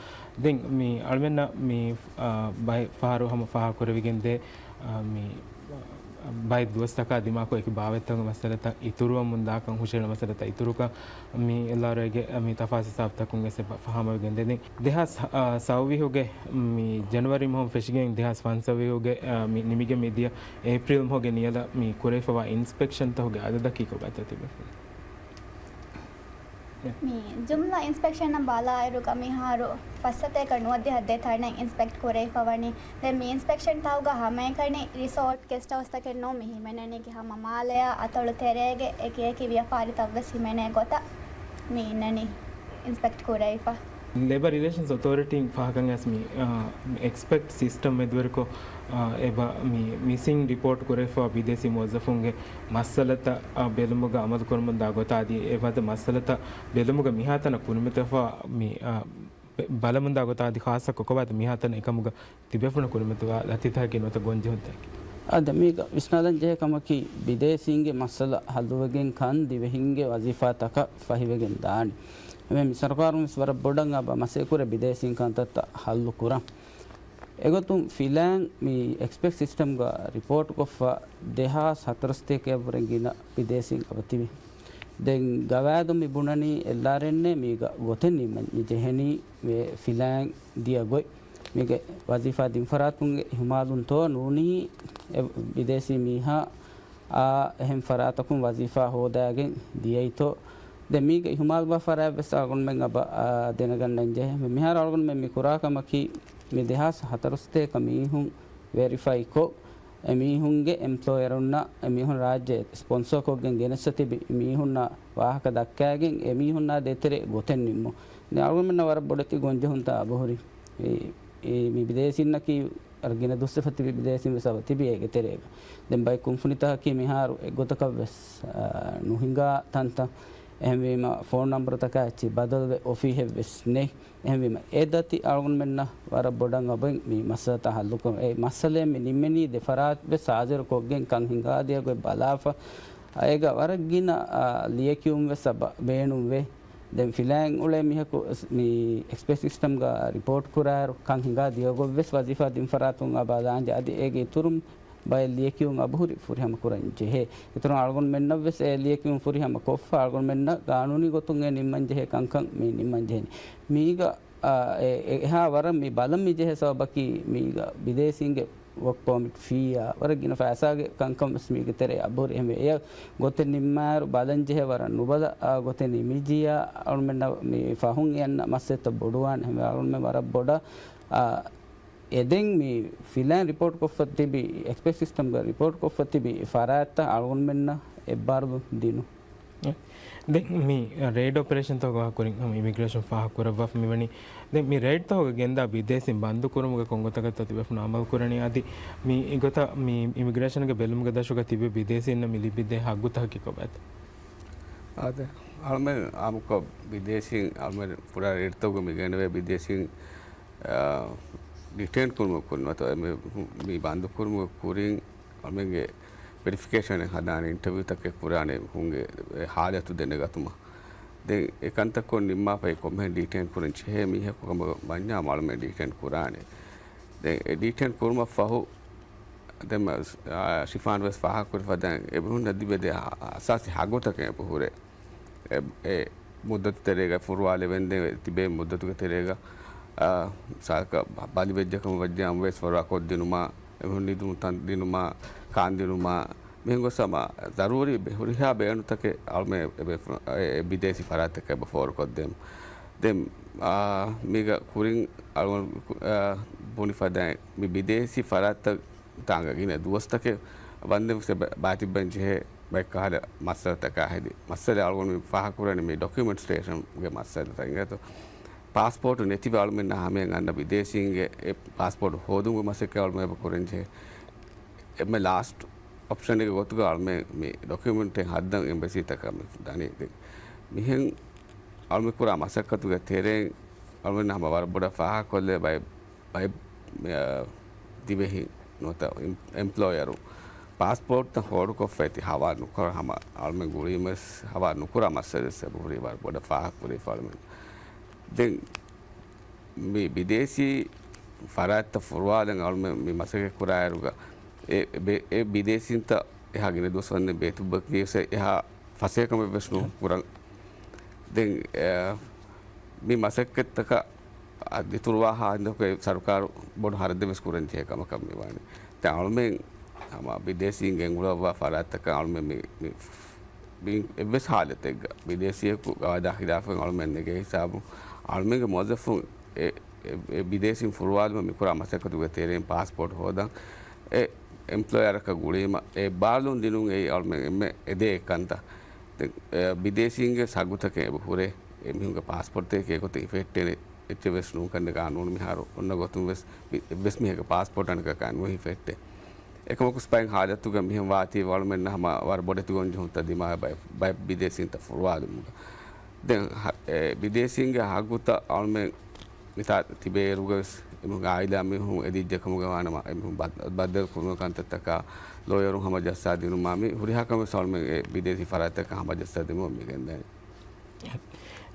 ދެން މި އަޅުމެންނަށް މި، އާ، ބައެއް ފަހަރު ހަމަ ފާހަގަކުރެވިގެންދޭ، އާ، މި ބައެއް ދުވަސްތަކާ ދިމާކޮށް އެކި ބާވަތްތަކުގެ މައްސަލަތައް އިތުރުވަމުން ދާކަން ހުށަހެޅޭ މައްސަލަތައް އިތުރުކަން މި އެލްއާރްއޭގެ މި ތަފާސް ހިސާބުތަކުން ވެސް އެބަ ފަހަމަވެގެން ދެނީ. ދެހާސް، އާ، ސައުވީހުގެ މި ޖަނަވަރީ މަހުން ފެށިގެން ދެހާސް ފަންސަވީހުގެ، އާ، މި ނިމިގެން މިދިޔަ އޭޕްރީލް މަހުގެ ނިޔަލަށް މި ކުރެވިފަވާ އިންސްޕެކްޝަންތަކުގެ އަދަދަކީ ކޮބާތޯ ތިބޭފުޅުން؟ މި ޖުމްލަ އިންސްޕެކްޝަންއަށް ބަލާއިރުގަ މިހާރު ފައްސަތޭކަ ނުވަދިހަ ދޭ ތަނެއް އިންސްޕެކްޓް ކުރެވިފަވަނީ. ދެން މި އިންސްޕެކްޝަންތަކުގަ ހަމައެކަނި ރިސޯޓް ގެސްޓް ހައުސްތަކެއް ނޫން މި ހިމެނެނީކީ ހަމަ މާލެއާ އަތޮޅު ތެރޭގެ އެކި އެކި ވިޔަފާރިތައްވެސް ހިމެނޭ ގޮތަށް މި އިންނަނީ އިންސްޕެކްޓް ކުރެވިފަ. ލޭބަރ ރިލޭޝަންސް އޮތޯރިޓީން ފާހަގަކަން އައިސް މި، އާ، އެކްސްޕެކްޓް ސިސްޓަމް މެދުވެރިކޮށް، އާ، އެބަ މި މިސިން ރިޕޯޓް ކުރެވިފަ ބިދޭސީ މުވައްޒަފުންގެ މައްސަލަތައް، އާ، ބެލުމުގަ އަމަލުކުރަމުންދާ ގޮތާ އަދި އެ ވަދެ މައްސަލަތައް ބެލުމުގަ މިހާތަނަށް ކުރިމަތިވެފަ މި، އާ، ބެ-، ބަލަމުންދާ ގޮތާ އަދި ޚާއްޞަކޮށް ކޮބާތޯ މިހާތަނަށް އެކަމުގަ ތިބޭފުޅުން ކުރިމަތިވާ ލަތިތަކަކީ ނުވަތަ ގޮންޖެހުންތަކަކީ؟ އާދެ، މީގަ ވިސްނާލަން ޖެހޭ ކަމަކީ، ބިދޭސީންގެ މައްސަލަ ހައްލުވެގެން ކަން ދިވެހިންގެ ވަޒީފާތަކަށް ފަހިވެގެން ދާނެ. އެމެ މި ސަރުކާރުން ވެސް ވަރަށް ބޮޑަށް އަބަ މަސައްކަތް ކުރޭ ބިދޭސީން ކަންތައްތައް ހައްލު ކުރަން. އެގޮތުން ފިލާން މި އެކްސްޕެކްޓް ސިސްޓަމްގަ ރިޕޯޓް ކޮށްފަ ދެހާސް ހަތަރުސަތޭކައަށްވުރެ ގިނަ ބިދޭސީން އަބަ ތިބި. ދެން ގަވާއިދުން މި ބުނަނީ އެލްއާރްއެންއޭ މީގަ ގޮތެއް ނިންމަން މި ޖެހެނީ މި ފިލާން ދިޔަ ގޮތް. މީގެ ވަޒީފާ ދިން ފަރާތުންގެ އިހުމާލުންތޯ ނޫނީ އެ ބިދޭސީ މީހާ އާ އެހެން ފަރާތަކުން ވަޒީފާ ހޯދާގެން ދިޔައިތޯ. ދެން މީގެ އިހުމާލުވާ ފަރާތްވެސް އަޅުގަނޑުމެން އަބަ، އާ، ދެނެގަންނަން ޖެހޭ. މިހާރު އަޅުގަނޑުމެން މި ކުރާ ކަމަކީ، މި ދެހާސް ހަތަރުސަތޭކަ މީހުން ވެރިފައިކޮށް، އެމީހުންގެ އެމްޕްލޯޔަރުންނާ އެމީހުން ރާއްޖެ ސްޕޮންސަރކޮށްގެން ގެނެއްސަ ތިބި މީހުންނާ ވާހަކަ ދައްކާގެން އެމީހުންނާ ދޭތެރޭ ގޮތެއް ނިންމުން. ދެން އަޅުގަނޑުމެންނަށް ވަރަށް ބޮޑެތި ގޮންޖެހުންތައް އަބަހުރި. އެ، އެ މި ބިދޭސީންނަކީ ވަރަށް ގިނަ ދުއްސެފަ ތިބި ބިދޭސީން ވެސް އަބަ ތިބި އޭގެ ތެރޭގަ. ދެން ބައެއް ކުންފުނިތަކަކީ މިހާރު އެއްގޮތަކަށް ވެސް، އާ، ނުހިނގާ ތަންތަން. އެހެންވީމަ ފޯން ނަންބަރުތަކާ އެއްޗެއް ބަދަލުވެ އޮފީހެއް ވެސް ނެތް. އެހެންވީމަ އެ ދަތި އަޅުގަނޑުމެންނަށް ވަރަށް ބޮޑަށް އަބައިން މި މައްސަލަތައް ހައްލުކުރުން. އެ މައްސަލައެއް މި ނިންމެނީ ދެ ފަރާތް ވެސް ހާޒިރުކޮށްގެން ކަން ހިނގާ ދިޔަ ގޮތް ބަލާފަ. އޭގަ ވަރަށް ގިނަ، އާ، ލިޔެކިޔުން ވެސް އަބަ ބޭނުންވޭ. ދެން ފިލާން އުޅޭ މީހަކު މި އެކްސްޕެކްޓް ސިސްޓަމްގަ ރިޕޯޓް ކުރާއިރު ކަން ހިނގާ ދިޔަ ގޮތް ވެސް ވަޒީފާ ދިން ފަރާތުން އަބަ ލާންޖެ. އަދި އޭގެ އިތުރުން ބައެއް ލިޔެކިޔުން އަބަހުރި ފުރިހަމަ ކުރަން ޖެހޭ. އިތުރުން އަޅުގަނޑުމެންނަށް ވެސް އެ ލިޔެކިޔުން ފުރިހަމަ ކޮށްފަ އަޅުގަނޑުމެންނަށް ގާނޫނީ ގޮތުން އެ ނިންމަން ޖެހޭ ކަންކަން މި ނިންމަން ޖެހެނީ. މީގަ، އާ، އެ، އެ، އެހާ ވަރަށް މި ބަލަން މި ޖެހޭ ސަބަބަކީ މީގަ ބިދޭސީންގެ ވޯކް ޕަރމިޓް ފީއާ ވަރަށް ގިނަ ފައިސާގެ ކަންކަން ވެސް މީގެ ތެރެއަށް އަބަހުރި. އެހެންވެ އެ ގޮތެއް ނިންމާއިރު ބަލަން ޖެހޭ ވަރަށް ނުބަލަ، އާ، ގޮތެއް ނިމިއްޖިއްޔާ އަޅުމެންނަށް މި ފަހުން އެއަންނަ މައްސަލަތައް ބޮޑުވާނެ. އެހެންވެ އަޅުމެން ވަރަށް ބޮޑަށް، އާ، އެ ދެން މި ފިލާން ރިޕޯޓް ކޮށްފަ ތިބި، އެކްސްޕެކްޓް ސިސްޓަމްގަ ރިޕޯޓް ކޮށްފަ ތިބި ފަރާތްތައް އަޅުގަނޑުމެންނަށް އެއްބާރުލުން ދިނުން. ދެން މި ރެއިޑް އޮޕަރޭޝަންތަކުގެ ކުރިން ހަމަ އިމިގްރޭޝަން ފާހަގަކުރައްވާފަ މިވަނީ. ދެން މި ރެއިޑްތަކުގަ ގެންދާ ބިދޭސީން ބަންދުކުރުމުގެ ކޮން ގޮތަކަށްތޯ ތިބޭފުޅުން އަމަލުކުރަނީ؟ އަދި މި އިގޮތަށް މި އިމިގްރޭޝަންގެ ބެލުމުގެ ދަށުގަ ތިބި ބިދޭސީންނަށް މި ލިބިދޭ ހައްގުތަކަކީ ކޮބާތޯ؟ އާދެ، އަޅުމެން އާއްމުކޮށް ބިދޭސީން އަޅުމެން ފުރާ ރެއިޑްތަކުގަ މި ގެނެވޭ ބިދޭސީން، އާ، ޑިޓެއިން ކުރުމަށް ކުރިން ނުވަތަ މި، މި ބަންދުކުރުމުގެ ކުރިން އަޅުމެންގެ ވެރިފިކޭޝަނެއް ހަދާނެ، އިންޓަވިއުތަކެއް ކުރާނެ، މީހުންގެ ހާލަތު ދެނެގަތުމަށް. ދެން އެ ކަންތައްކޮށް ނިންމާފައި ކޮންމެހެން ޑީޓެއިން ކުރަން ޖެހޭ މީހަކު ކަމަށް ވަންޏާ އަޅުމެން ޑީޓެއިން ކުރާނެ. ދެން އެ ޑީޓެއިން ކުރުމަށް ފަހު، ދެން މަ-، އާ، ޝިފާން ވެސް ފާހަގަކުރި ފަދައިން އެ މީހުންނަށް ލިބިދޭ އަ-، އަސާސީ ހައްގުތަކެއް އެބަހުރޭ. އެ، އެ މުއްދަތު ތެރޭގަ ފުރުވާލެވެންދެން ތިބޭ މުއްދަތުގެ ތެރޭގަ، އާ، ސާކަ ބަލިވެއްޖެކަމަށް ވައްޖެ އަމުވެސް ފަރުވާ ކޮށްދިނުމާ، އެމީހުން ނިދުމު ތަން ދިނުމާ، ކާންދިނުމާ، މިހެން ގޮސް ހަމަ ޒަރޫރީ ބެ-، ހުރިހާ ބޭނުންތަކެއް އަޅުމެން އެ ބެ-، އެ ބިދޭސީ ފަރާތްތަކަށް އެބަ ފޯރުކޮށްދޭން. ދެން، އާ، މީގަ ކުރިން އަޅުގަނޑު، އާ، ބުނި ފަދައިން މި ބިދޭސީ ފަރާތްތައް ތާނގަ ގިނަ ދުވަސްތަކެއް ވަންދެން ވެސް އެބަ-، ބާތިއްބަން ޖެހޭ ބައެއް ކަހަލަ މައްސަލަތަކާ ހެދި. މައްސަލަ އަޅުގަނޑު މި ފާހަގަކުރަނީ މި ޑޮކިއުމެންޓް ސްޓޭޝަންގެ މައްސަލަތައް އިނގޭތޯ. ޕާސްޕޯޓު ނެތިވެ އަޅުމެންނަށް ހަމަޔަށް އަންނަ ބިދޭސީންގެ އެ ޕާސްޕޯޓު ހޯދުމުގެ މަސައްކަތް އަޅުމެން އެބަ ކުރަން ޖެހޭ. އެންމެ ލާސްޓް އޮޕްޝަނެއްގެ ގޮތުގަ އަޅުމެން މި ޑޮކިއުމެންޓެއް ހައްދަން އެމްބަސީތަކަށް މި ދަނީ. ދެން މިހެން އަޅުމެން ކުރާ މަސައްކަތުގެ ތެރެއިން އަޅުމެން ހަމަ ވަރަށް ބޮޑަށް ފާހަގަކޮށްލޭ ބައެއް ބައެއް، އަ، ދިވެހި ނުވަތަ އެމް-، އެމްޕްލޯޔަރު ޕާސްޕޯޓްތައް ހޯޑުކޮށްފައިތި ހަވާ ނުކުރާ ހަމަ އަޅުމެން ގުޅީމަސް ހަވާ ނުކުރާ މައްސަލަ ވެސް އެބަހުރީ ވަރަށް ބޮޑަށް ފާހަގަކުރީފަ އަޅުމެން. ދެން މި ބިދޭސީ ފަރާތްތައް ފުރުވާލަން އަޅުމެން މި މަސައްކަތް ކުރާއިރުގަ އެ ބެ-، އެ ބިދޭސީންތައް އެހާ ގިނަ ދުވަސް ވަންދެން ބޭތުއްބަކީ ވެސް އެހާ ފަސޭހަކަމެއް ވެސް ނޫން ކުރަން. ދެން، އެ، މި މަސައްކަތްތަކަށް އަދި އިތުރުވާހާ ހިނދަކު ސަރުކާރު ބޮޑު ހަރަދެއް ވެސް ކުރަން ޖެހޭ ކަމަކަށް މި ވާނެ. ދެން އަޅުމެން ހަމަ ބިދޭސީން ގެންގުޅައްވާ ފަރާތްތަކަށް އަޅުމެން މި، މި، މި އެއްވެސް ހާލަތެއްގަ ބިދޭސީއަކު ގަވާއިދާ ޚިލާފުން އަޅުމެން ނެގޭ ހިސާބުން އަޅުމެންގެ މުވައްޒަފުން އެ، އެ، އެ ބިދޭސީން ފުރުވާލުމަށް މިކުރާ މަސައްކަތުގެ ތެރެއިން ޕާސްޕޯޓް ހޯދަން އެ އެމްޕްލޯޔަރަކަށް ގުޅީމަ އެ ބާރުލުން ދިނުން އެއީ އަޅުމެން އެންމެ އެދޭ ކަންތައް. ދެން، އެ، ބިދޭސީންގެ ހައްގުތަކެއް އެބަ ހުރޭ. އެމީހުންގެ ޕާސްޕޯޓްތަކެއް އެގޮތަށް ހިފެހެއްޓޭނެ އެއްޗެއް ވެސް ނޫން ކަންނޭނގެ ގާނޫނު މިހާރު އޮންނަ ގޮތުން ވެސް މި-، އެއްވެސް މީހެއްގެ ޕާސްޕޯޓް އަނެކަކާ ނުހިފެހެއްޓޭ. އެކަމަކު ސްޕައިން ހާލަތުގަ މިހެން ވާތީ އަޅުމެންނަށް ހަމަ ވަރަށް ބޮޑެތި ގޮންޖެހުންތައް ދިމާވެ ބައެއް، ބައެއް ބިދޭސީންތައް ފުރުވާލުމުގަ. ދެން ހަ-، އެ، ބިދޭސީންގެ ހައްގުތައް އަޅުމެން މިތާ ތިބޭއިރުގަވެސް އެމީހުންގެ އާއިލާ މީހުން އެދިއްޖެކަމުގަ ވާނަމަ، އެމީހުން ބައް-، ބައްދަލު ކުރުމުގެ ކަންތައްތަކާ، ލޯޔަރުން ހަމަޖައްސާ ދިނުމާ، މި ހުރިހާ ކަމެއް އަޅުމެން އެ ބިދޭސީ ފަރާތްތަކަށް ހަމަޖައްސާ ދިނުމަށް މި ގެންދަނީ.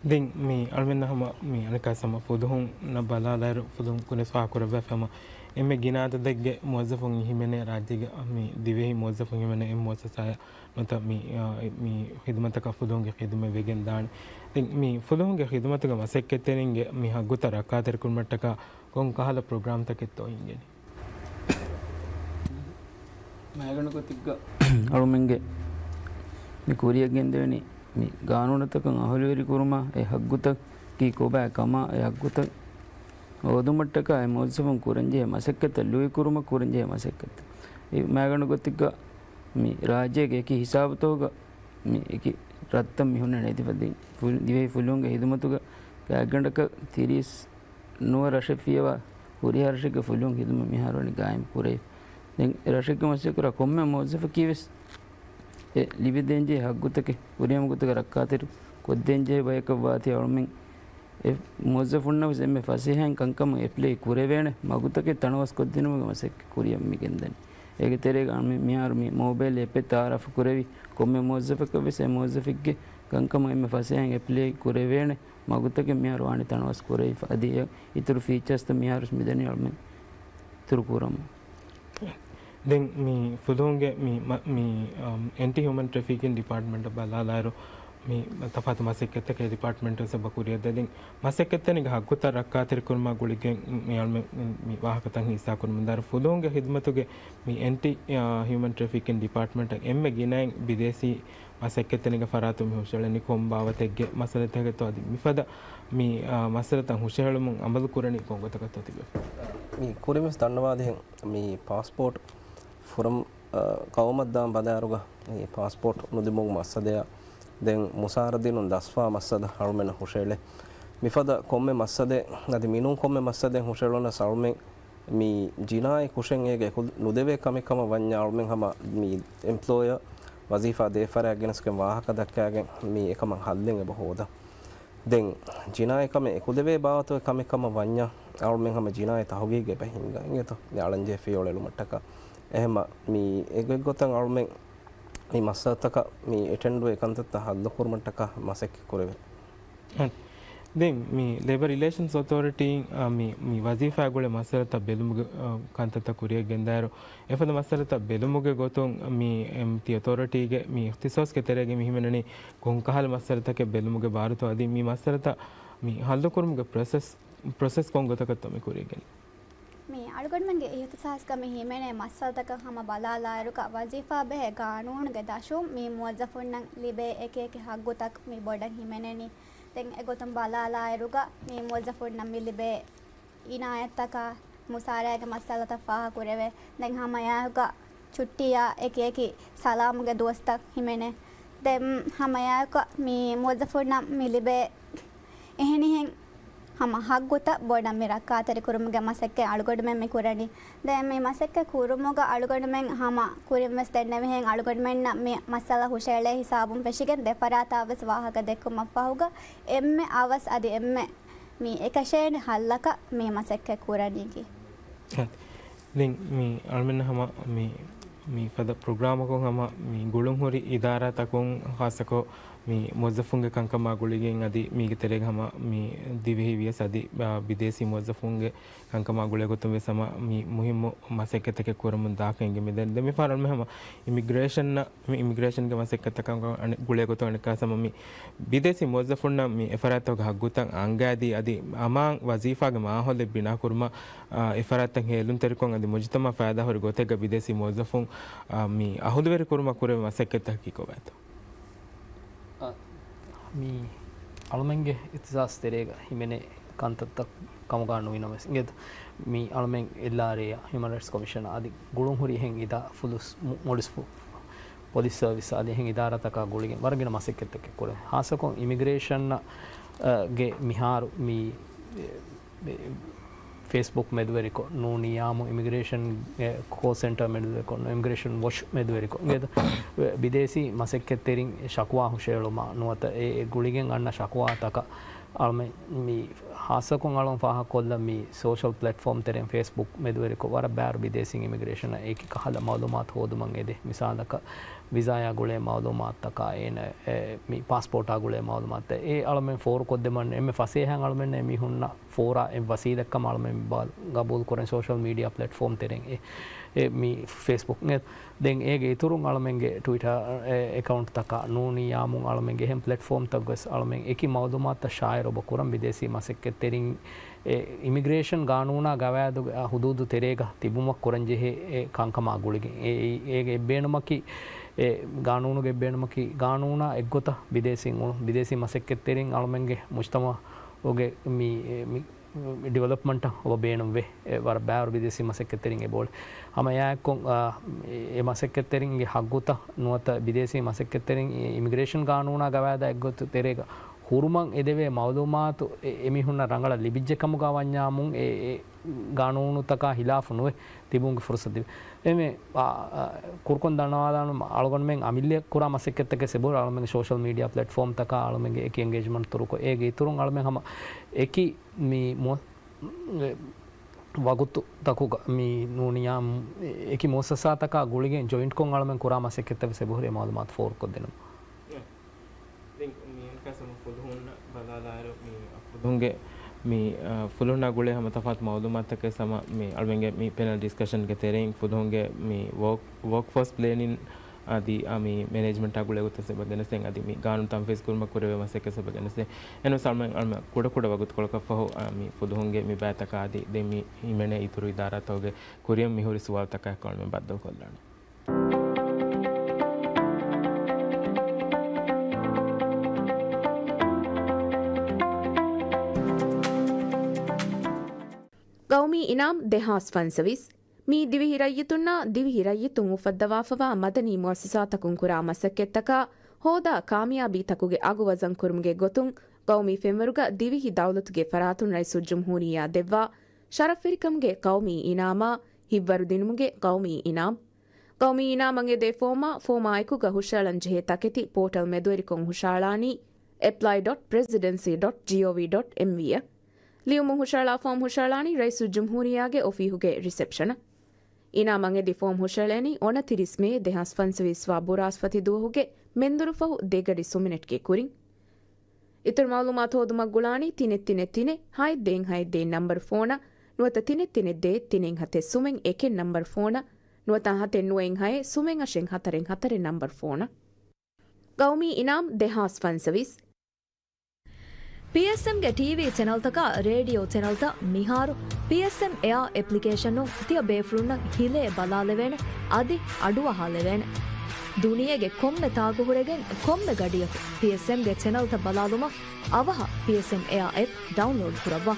ދެން މި އަޅުމެންނަށް ހަމަ މި އަނެއްކާ ހަމަ ފުލުހުންނަށް ބަލާލާއިރު، ފުލުހުން ކުރިން ފާހަގަކުރެއްވިއްޔާ ހަމަ އެންމެ ގިނަ އަދަދެއްގެ މުވައްޒަފުން ހިމެނޭ ރާއްޖޭގެ މި ދިވެހި މުވައްޒަފުން ހިމެނޭ އެއް މުއައްސަސާއަށް ނުވަތަ މި، އާ، މި ޚިދުމަތަކަށް ފުލުހުންގެ ޚިދުމަތް ވެގެން ދާނެ. ދެން މި ފުލުހުންގެ ޚިދުމަތުގެ މަސައްކަތްތެރިންގެ މި ހައްގުތައް ރައްކާތެރިކުރުމަށްޓަކާ ކޮން ކަހަލަ ޕްރޮގްރާމްތަކެއްތޯ އިނގެނީ؟ މައިގަނޑު ގޮތެއްގަ އަޅުމެންގެ މި ކުރިޔަށް ގެންދެވެނީ މި ގާނޫނުތަކަށް އަހުލުވެރިކުރުމާ، އެ ހައްގުތަކީ ކޮބާ ކަމާ، އެ ހައްގުތައް ހޯދުމަށްޓަކާ އެ މުވައްޒަފުން ކުރަންޖެހޭ މަސައްކަތްތައް، ލުއިކުރުމަށް ކުރަންޖެހޭ މަސައްކަތްތައް. އެ މައިގަނޑު ގޮތެއްގަ މި ރާއްޖޭގެ އެކި ހިސާބުތަކުގަ މި އެކި ރަށްތައް މި ހުންނަނީ އެދިފަދައިން ފު-، ދިވެހި ފުލުހުންގެ ހިދުމަތުގަ ގާތްގަނޑަކަށް ތިރީސް ނުވަ ރަށެއް ފިޔަވާ ހުރިހާ ރަށެއްގެ ފުލުހުން ހިދުމަތް މިހާރު ވަނީ ގާއިމް ކުރެވިފަ. ދެން ރަށެއްގެ މަސައްކަތް ކުރާ ކޮންމެ މުވައްޒަފަކީ ވެސް އެ ލިބިދޭންޖެހޭ ހައްގުތަކެއް ހުރިހާ ގޮތަކަށް ރައްކާތެރި ކޮށްދޭންޖެހޭ ބަޔަކަށް ވާތީ އަޅުމެން އެ މުވައްޒަފުންނަށް ވެސް އެންމެ ފަސޭހައިން ކަންކަމަށް އެޕްލައި ކުރެވޭނެ މަގުތަކެއް ތަނަވަސް ކޮށްދިނުމުގެ މަސައްކަތް ކުރިޔަށް މި ގެންދަނީ. އޭގެ ތެރޭގަ މި-، މިހާރު މި މޯބައިލް އެޕެއް ތައާރަފު ކުރެވި ކޮންމެ މުވައްޒަފަކަށް ވެސް އެ މުވައްޒަފެއްގެ ކަންކަމަށް އެންމެ ފަސޭހައިން އެޕްލައި ކުރެވޭނެ މަގުތަކެއް މިހާރު ވާނީ ތަނަވަސް ކުރެވިފަ. އަދި އެ އިތުރު ފީޗާސްތައް މިހާރު ވެސް މިދަނީ އަޅުމެން އިތުރު ކުރަމުން. ދެން މި ފުލުހުންގެ މި، މަ-، މި، އަމް، އެންޓި ހިއުމަން ޓްރެފިކިން ޑިޕާޓްމަންޓަށް ބަލާލާއިރު، މި ތަފާތު މަސައްކަތްތަކެއް ޑިޕާޓްމަންޓުން ސަބަ ކުރިއަށް ދެ. ދެން މަސައްކަތްތެރިންގެ ހައްގުތައް ރައްކާތެރިކުރުމާ ގުޅިގެން މި އަޅުމެން މި ވާހަކަތައް ހިއްސާކުރަމުންދާއިރު، ފުލުހުންގެ ޚިދުމަތުގެ މި އެންޓި، އާ، ހިއުމަން ޓްރެފިކިން ޑިޕާޓްމަންޓަށް އެންމެ ގިނައިން ބިދޭސީ މަސައްކަތްތެރިންގެ ފަރާތުން މި ހުށަހެޅެނީ ކޮން ބާވަތެއްގެ މައްސަލަތަކެއްތޯ؟ އަދި މިފަދަ މި، އާ، މައްސަލަތައް ހުށަހެޅުމުން އަމަލު ކުރަނީ ކޮން ގޮތަކަށްތޯ ތިބޭފުޅުން؟ މި ކުރިންވެސް ދަންނަވާދިހެން މި ޕާސްޕޯޓް ފުރަމް، އާ، ގައުމަށް ދާން ބަލާއިރުގަ މި ޕާސްޕޯޓް ނުލިބުމުގެ މައްސަލަޔާ ދެން މުސާރަ ދިނުން ދަސްފާ މައްސަލަ އަޅުމެންނަށް ހުށައެޅޭ. މިފަދަ ކޮންމެ މައްސަލައެއް އަދި މިނޫން ކޮންމެ މައްސަލައެއް ހުށައެޅުނަސް އަޅުމެން މި ޖިނާއީ ކުށެއް އޭގެ އެކު ނުދެވޭ ކަމެއް ކަމަށް ވަންޏާ އަޅުމެން ހަމަ މި އެމްޕްލޯޔަރ ވަޒީފާ ދޭ ފަރާތް ގެނެސްގެން ވާހަކަ ދައްކާގެން މި އެކަމަށް ހައްލެއް އެބަ ހޯދަން. ދެން ޖިނާއީ ކަމެއް އެކުލެވޭ ބާވަތުގެ ކަމެއް ކަމަށް ވަންޏާ އަޅުމެން ހަމަ ޖިނާއީ ތަހުގީގެއް އެބަ ހިންގަން އިނގޭތޯ. މި އަޅަންޖެހޭ ފިޔަވަޅު އެޅުމަށްޓަކާ. އެހެންމަ މި އެގޮތްގޮތަށް އަޅުމެން މި މައްސަލަތަކަށް މި އެޓެންޑުވެ ކަންތައްތައް ހައްލުކުރުމަށްޓަކާ މަސައްކަތް ކުރެވޭ. އަދި ދެން މި ލޭބަރ ރިލޭޝަންސް އޮތޯރިޓީން، އާ، މި، މި ވަޒީފާގެ ގުޅޭ މައްސަލަތައް ބެލުމުގެ، އާ، ކަންތައްތައް ކުރިއަށް ގެންދާއިރު، އެފަދަ މައްސަލަތައް ބެލުމުގެ ގޮތުން މި އެމްތި އޮތޯރިޓީގެ މި އިޚްތިޞާޞްގެ ތެރޭގައި މި ހިމެނެނީ ކޮންކަހަލަ މައްސަލަތަކެއް ބެލުމުގެ ބާރުތޯ އަދި މި މައްސަލަތައް މި ހައްލުކުރުމުގެ ޕްރޮސެސް، ޕްރޮސެސް ކޮން ގޮތަކަށްތޯ މި ކުރިއަށް ގެންދަނީ؟ މި އަޅުގަނޑުމެންގެ އިޚްތިޞާޞްގަ މި ހިމެނޭ މައްސަލަތަކަށް ހަމަ ބަލާލާއިރުގަ، ވަޒީފާ ބެހޭ ގާނޫނުގެ ދަށުން މި މުވައްޒަފުންނަށް ލިބޭ އެކިއެކި ހައްގުތައް މި ބޮޑަށް ހިމެނެނީ. ދެން އެގޮތުން ބަލާލާއިރުގަ، މި މުވައްޒަފުންނަށް މި ލިބޭ އިނާޔަތްތަކާ، މުސާރައިގެ މައްސަލަތައް ފާހަގަކުރެވޭ. ދެން ހަމައެއާއެކުގަ ޗުއްޓީއާ އެކިއެކި ސަލާމުގެ ދުވަސްތައް ހިމެނޭ. ދެން ހަމައެއާއެކު މި މުވައްޒަފުންނަށް މި ލިބޭ އެހެނިހެން ހަމަ ހައްގުތައް ބޮޑަށް މި ރައްކާތެރިކުރުމުގެ މަސައްކަތް އަޅުގަނޑުމެން މި ކުރަނީ. ދެން މި މަސައްކަތް ކުރުމުގަ އަޅުގަނޑުމެން ހަމަ ކުރިންވެސް ދެންނެވިހެން އަޅުގަނޑުމެންނަށް މި މައްސަލަ ހުށައެޅޭ ހިސާބުން ފެށިގެން ދެފަރާތާވެސް ވާހަކަ ދެއްކުމަށްފަހުގަ އެންމެ އަވަސް އަދި އެންމެ މި އެކަށޭނެ ހައްލަކަށް މި މަސައްކަތް ކުރަނީކީ. އަދި ދެން މި އަޅުމެންނަށް ހަމަ މި، މި ފަދަ ޕްރޮގްރާމަކުން ހަމަ މި ގުޅުންހުރި އިދާރާތަކުން ޚާއްޞަކޮށް މި މުވައްޒަފުންގެ ކަންކަމާ ގުޅިގެން އަދި މީގެ ތެރޭގަ ހަމަ މި ދިވެހި ވިޔަސް އަދި، އާ، ބިދޭސީ މުވައްޒަފުންގެ ކަންކަމާ ގުޅޭ ގޮތުން ވެސް ހަމަ މި މުހިއްމު މަސައްކަތްތަކެއް ކުރަމުން ދާކަށް އެނގެމެ. ދެން، ދެން މި ފަހަރު އަޅުމެން ހަމަ އިމިގްރޭޝަން މި އިމިގްރޭޝަންގެ މަސައްކަތްތަކަށް އަނެއް ގުޅޭ ގޮތުން އަނެއްކާ ސަމަ މި ބިދޭސީ މުވައްޒަފުންނަށް މި އެފަރާތްތަކުގެ ހައްގުތައް އަންގައިދީ އަދި އަމާން ވަޒީފާގެ މާހައުލެއް ބިނާކުރުމަށް، އާ، އެފަރާތްތައް ހޭލުންތެރިކޮށް އަދި މުޖުތަމައަށް ފައިދާހުރި ގޮތެއްގަ ބިދޭސީ މުވައްޒަފުން، އާ، މި އަހުލުވެރި ކުރުމަށް ކުރެވޭ މަސައްކަތްތަކަކީ ކޮބާތޯ؟ އަ، މި އަޅުމެންގެ އިޚްތިޞާޞް ތެރޭގަ ހިމެނޭ ކަންތައްތައް ކަމުގަ ނުވިނަމަވެސް އިނގޭތޯ، މި އަޅުމެން އެލްއާރްއޭއާ، ހިއުމަން ރައިޓްސް ކޮމިޝަނާ އަދި ގުޅުންހުރި އެހެން އިދާ ފުލުސް މު-، މުނިސިޕަލް ޕޮލިސް ސަރވިސް އަދި އެހެން އިދާރާތަކާ ގުޅިގެން ވަރަށް ގިނަ މަސައްކަތްތަކެއް ކުރޭ. ހާއްސަކޮށް އިމިގްރޭޝަން، އަ، ގެ މިހާރު މި، އެ، އެ، ފޭސްބުކް މެދުވެރިކޮށް، ނޫނީ އާއްމު އިމިގްރޭޝަން، އެ، ކޯލް ސެންޓަރ މެދުވެރިކޮށް، އިމިގްރޭޝަން ވޮޗް މެދުވެރިކޮށް، އިނގޭތޯ، ބިދޭސީ މަސައްކަތްތެރިން ޝަކުވާ ހުށައެޅުމަށް ނުވަތަ އެ، އެ ގުޅިގެން އަންނަ ޝަކުވާތަކަށް އަޅުމެން މި ހާއްސަކޮށް އަޅުން ފާހަގަކޮށްލަން މި ސޯޝަލް ޕްލެޓްފޯމް ތެރެއިން ފޭސްބުކް މެދުވެރިކޮށް ވަރަށް ބާރު ބިދޭސީން އިމިގްރޭޝަނަށް އެކި ކަހަލަ މައުލޫމާތު ހޯދުމަށް އެދޭ. މިސާލަކަށް ވިސާޔާ ގުޅޭ މައުލޫމާތުތަކާ އޭނަ، އެ، މި ޕާސްޕޯޓާ ގުޅޭ މައުލޫމާތު އެ އަޅުމެން ފޯރުކޮށްދެމަން އެންމެ ފަސޭހައިން އަޅުމެންނަށް އެމީހުންނަށް ފޯރާ އެއް ވަސީލަތްކަމަށް އަޅުމެން ބާ-، ގަބޫލު ކުރަން ސޯޝަލް މީޑިއާ ޕްލެޓްފޯމް ތެރެއިން އެ، އެ މި ފޭސްބުކް އެ ދެން އޭގެ އިތުރުން އަޅުމެންގެ ޓްވިޓަރ އެ އެކައުންޓްތަކާ ނޫނީ އާއްމު އަޅުމެންގެ އެހެން ޕްލެޓްފޯމްތައް ވެސް އަޅުމެން އެކި މައުލޫމާތުތައް ޝާއިއު އެބަ ކުރަން ބިދޭސީ މަސައްކަތްތެރިން އެ އިމިގްރޭޝަން ގާނޫނާ ގަވާއިދުގެ އާ ހުދޫދު ތެރޭގަ ތިބުމަށް ކުރަންޖެހޭ އެ ކަންކަމާ ގުޅިގެން އެ، އެ، އޭގެ އެއްބޭނުމަކީ އެ ގާނޫނުގެ އެއްބޭނުމަކީ ގާނޫނާ އެއްގޮތަށް ބިދޭސީން އުޅުން، ބިދޭސީ މަސައްކަތްތެރިން އަޅުމެންގެ މުޖްތަމަޢުގެ މި، އެ، މި ޑިވެލޮޕްމަންޓަށް އޮބަ ބޭނުންވޭ. އެ، ވަރަށް ބާރު ބިދޭސީ މަސައްކަތްތެރިން އެބައުޅޭ. ހަމަ އެއާއެއްކޮށް، އާ، އެ، އެ މަސައްކަތްތެރިންގެ ހައްގުތައް ނުވަތަ ބިދޭސީ މަސައްކަތްތެރިން އި-، އިމިގްރޭޝަން ގާނޫނާ ގަވާއިދާ އެއްގޮތު ތެރޭގަ ހުރުމަށް އެދެވޭ މައުލޫމާތު އެ، އެމީހުންނަށް ރަނގަޅަށް ލިބިއްޖެ ކަމުގަ ވަންޏާމުން އެ، އެ ގާނޫނުތަކާ ހިލާފު ނުވެ ތިބުމުގެ ފުރުސަތު ދިވެ. އެމެ، އާ، އާ، ކުރުކޮން ދަންނަވާލާނު އަޅުގަނޑުމެން އަމިއްލަ ކުރާ މަސައްކަތްތަކެއް ސެބުރ އަޅުމެން ސޯޝަލް މީޑިއާ ޕްލެޓްފޯމްތަކާ އަޅުމެންގެ އެކި އެންގޭޖްމަންޓް ތުރުކޮށް އޭގެ އިތުރުން އަޅުމެން ހަމަ އެކި މި މު-، އެ، ވަގުތުތަކުގަ މި ނޫނިޔާ އެކި މުއައްސަސާތަކާ ގުޅިގެން ޖޮއިންޓްކޮށް އަޅުމެން ކުރާ މަސައްކަތްތައް ވެސް އެބަހުރި މައުލޫމާތު ފޯރުކޮށްދިނުމަށް. ދެން މި އަނެއްކާ ސަމަ ފުލުހުންނަށް ބަލާލާއިރު މި ފުލުހުންގެ މި، އަ، ފުލުހުންނާ ގުޅޭ ހަމަ ތަފާތު މައުލޫމާތަކެއް ސަމަ މި އަޅުމެންގެ މި ޕެނަލް ޑިސްކަޝަންގެ ތެރެއިން ފުލުހުންގެ މި ވޯކް، ވޯކް ފޯސް ޕްލޭނިން އަދި އަ، މި މެނޭޖްމަންޓާ ގުޅޭ ގޮތަށް އެބަ ގެނެސްދޭން އަދި މި ގާނޫނު ތަންފީޒު ކުރުމަށް ކުރެވޭ މަސައްކަތް އެބަ ގެނެސްދޭން. އެހެންވެސް އަޅުމެން، އަޅުމެން ކުޑަ ކުޑަ ވަގުތުކޮޅަކަށް ފަހު، އަ، މި ފުލުހުންގެ މި ބައިތަކާ އަދި ދެން މި ހިމެނޭ އިތުރު އިދާރާތަކުގެ ކުރިއަށް މިހުރި ސުވާލުތަކާއެކު އަޅުމެން ބައްދަލުކޮށްލާނެ. ގައުމީ އިނާމް ދެހާސް ފަންސަވީސް، މީ ދިވެހި ރައްޔިތުންނާ ދިވެހި ރައްޔިތުން އުފައްދަވާފަވާ މަދަނީ މުއައްސަސާތަކުން ކުރާ މަސައްކަތްތަކާ ހޯދާ ކާމިޔާބީތަކުގެ އަގު ވަޒަންކުރުމުގެ ގޮތުން ގައުމީ ފެންވަރުގަ ދިވެހި ދައުލަތުގެ ފަރާތުން ރައީސުލްޖުމްހޫރިއްޔާ ދެއްވާ ޝަރަފްވެރިކަމުގެ ގައުމީ އިނާމާ ހިތްވަރުދިނުމުގެ ގައުމީ އިނާމް. ގައުމީ އިނާމް އަނގެދޭ ފޯމާ، ފޯމާއެކުގަ ހުށައަޅަންޖެހޭ ތަކެތި ޕޯޓަލް މެދުވެރިކޮށް ހުށައަޅާނީ apply dot presidency dot gov dot mv އަށް. ލިޔުމުން ހުށައަޅާ ފޯމް ހުށައަޅާނީ ރައީސުލްޖުމްހޫރިއްޔާގެ އޮފީހުގެ ރިސެޕްޝަނަށް. އިނާމް އަނގެދި ފޯމް ހުށައެޅޭނީ އޮނަތިރީސް މޭ ދެހާސް ފަންސަވީސް ވާ ބުރާސްފަތި ދުވަހުގެ މެންދުރުފަހު ދެގަޑި ސުމިނެޓްގެ ކުރިން. އިތުރު މައުލޫމާތު ހޯދުމަށް ގުޅާނީ ތިނެއް ތިނެއް ތިނެއް ހައެއް ދޭއް ހައެއް ދޭއް ނަންބަރު ފޯނަށް ނުވަތަ ތިނެއް ތިނެއް ދޭއް ތިނެއް ހަތެއް ސުމެއް އެކެއް ނަންބަރު ފޯނަށް ނުވަތަ ހަތެއް ނުވައެއް ހައެއް ސުމެއް އަށެއް ހަތަރެއް ހަތަރެއް ނަންބަރު ފޯނަށް. ގައުމީ އިނާމް ދެހާސް ފަންސަވީސް. ޕީއެސްއެމްގެ ޓީވީ ޗެނަލްތަކާ ރޭޑިއޯ ޗެނަލްތައް މިހާރު ޕީއެސްއެމް އެއާ އެޕްލިކޭޝަނުން ތިޔަ ބޭފުޅުންނަށް ހިލޭ ބަލާލެވޭނެ، އަދި އަޑުއަހާލެވޭނެ. ދުނިޔޭގެ ކޮންމެ ތާކުހުރެގެން ކޮންމެ ގަޑިއަކު ޕީއެސްއެމްގެ ޗެނަލްތައް ބަލާލުމަށް އަވަހަށް ޕީއެސްއެމް އެއާ އެޕް ޑައުންލޯޑް ކުރައްވާ.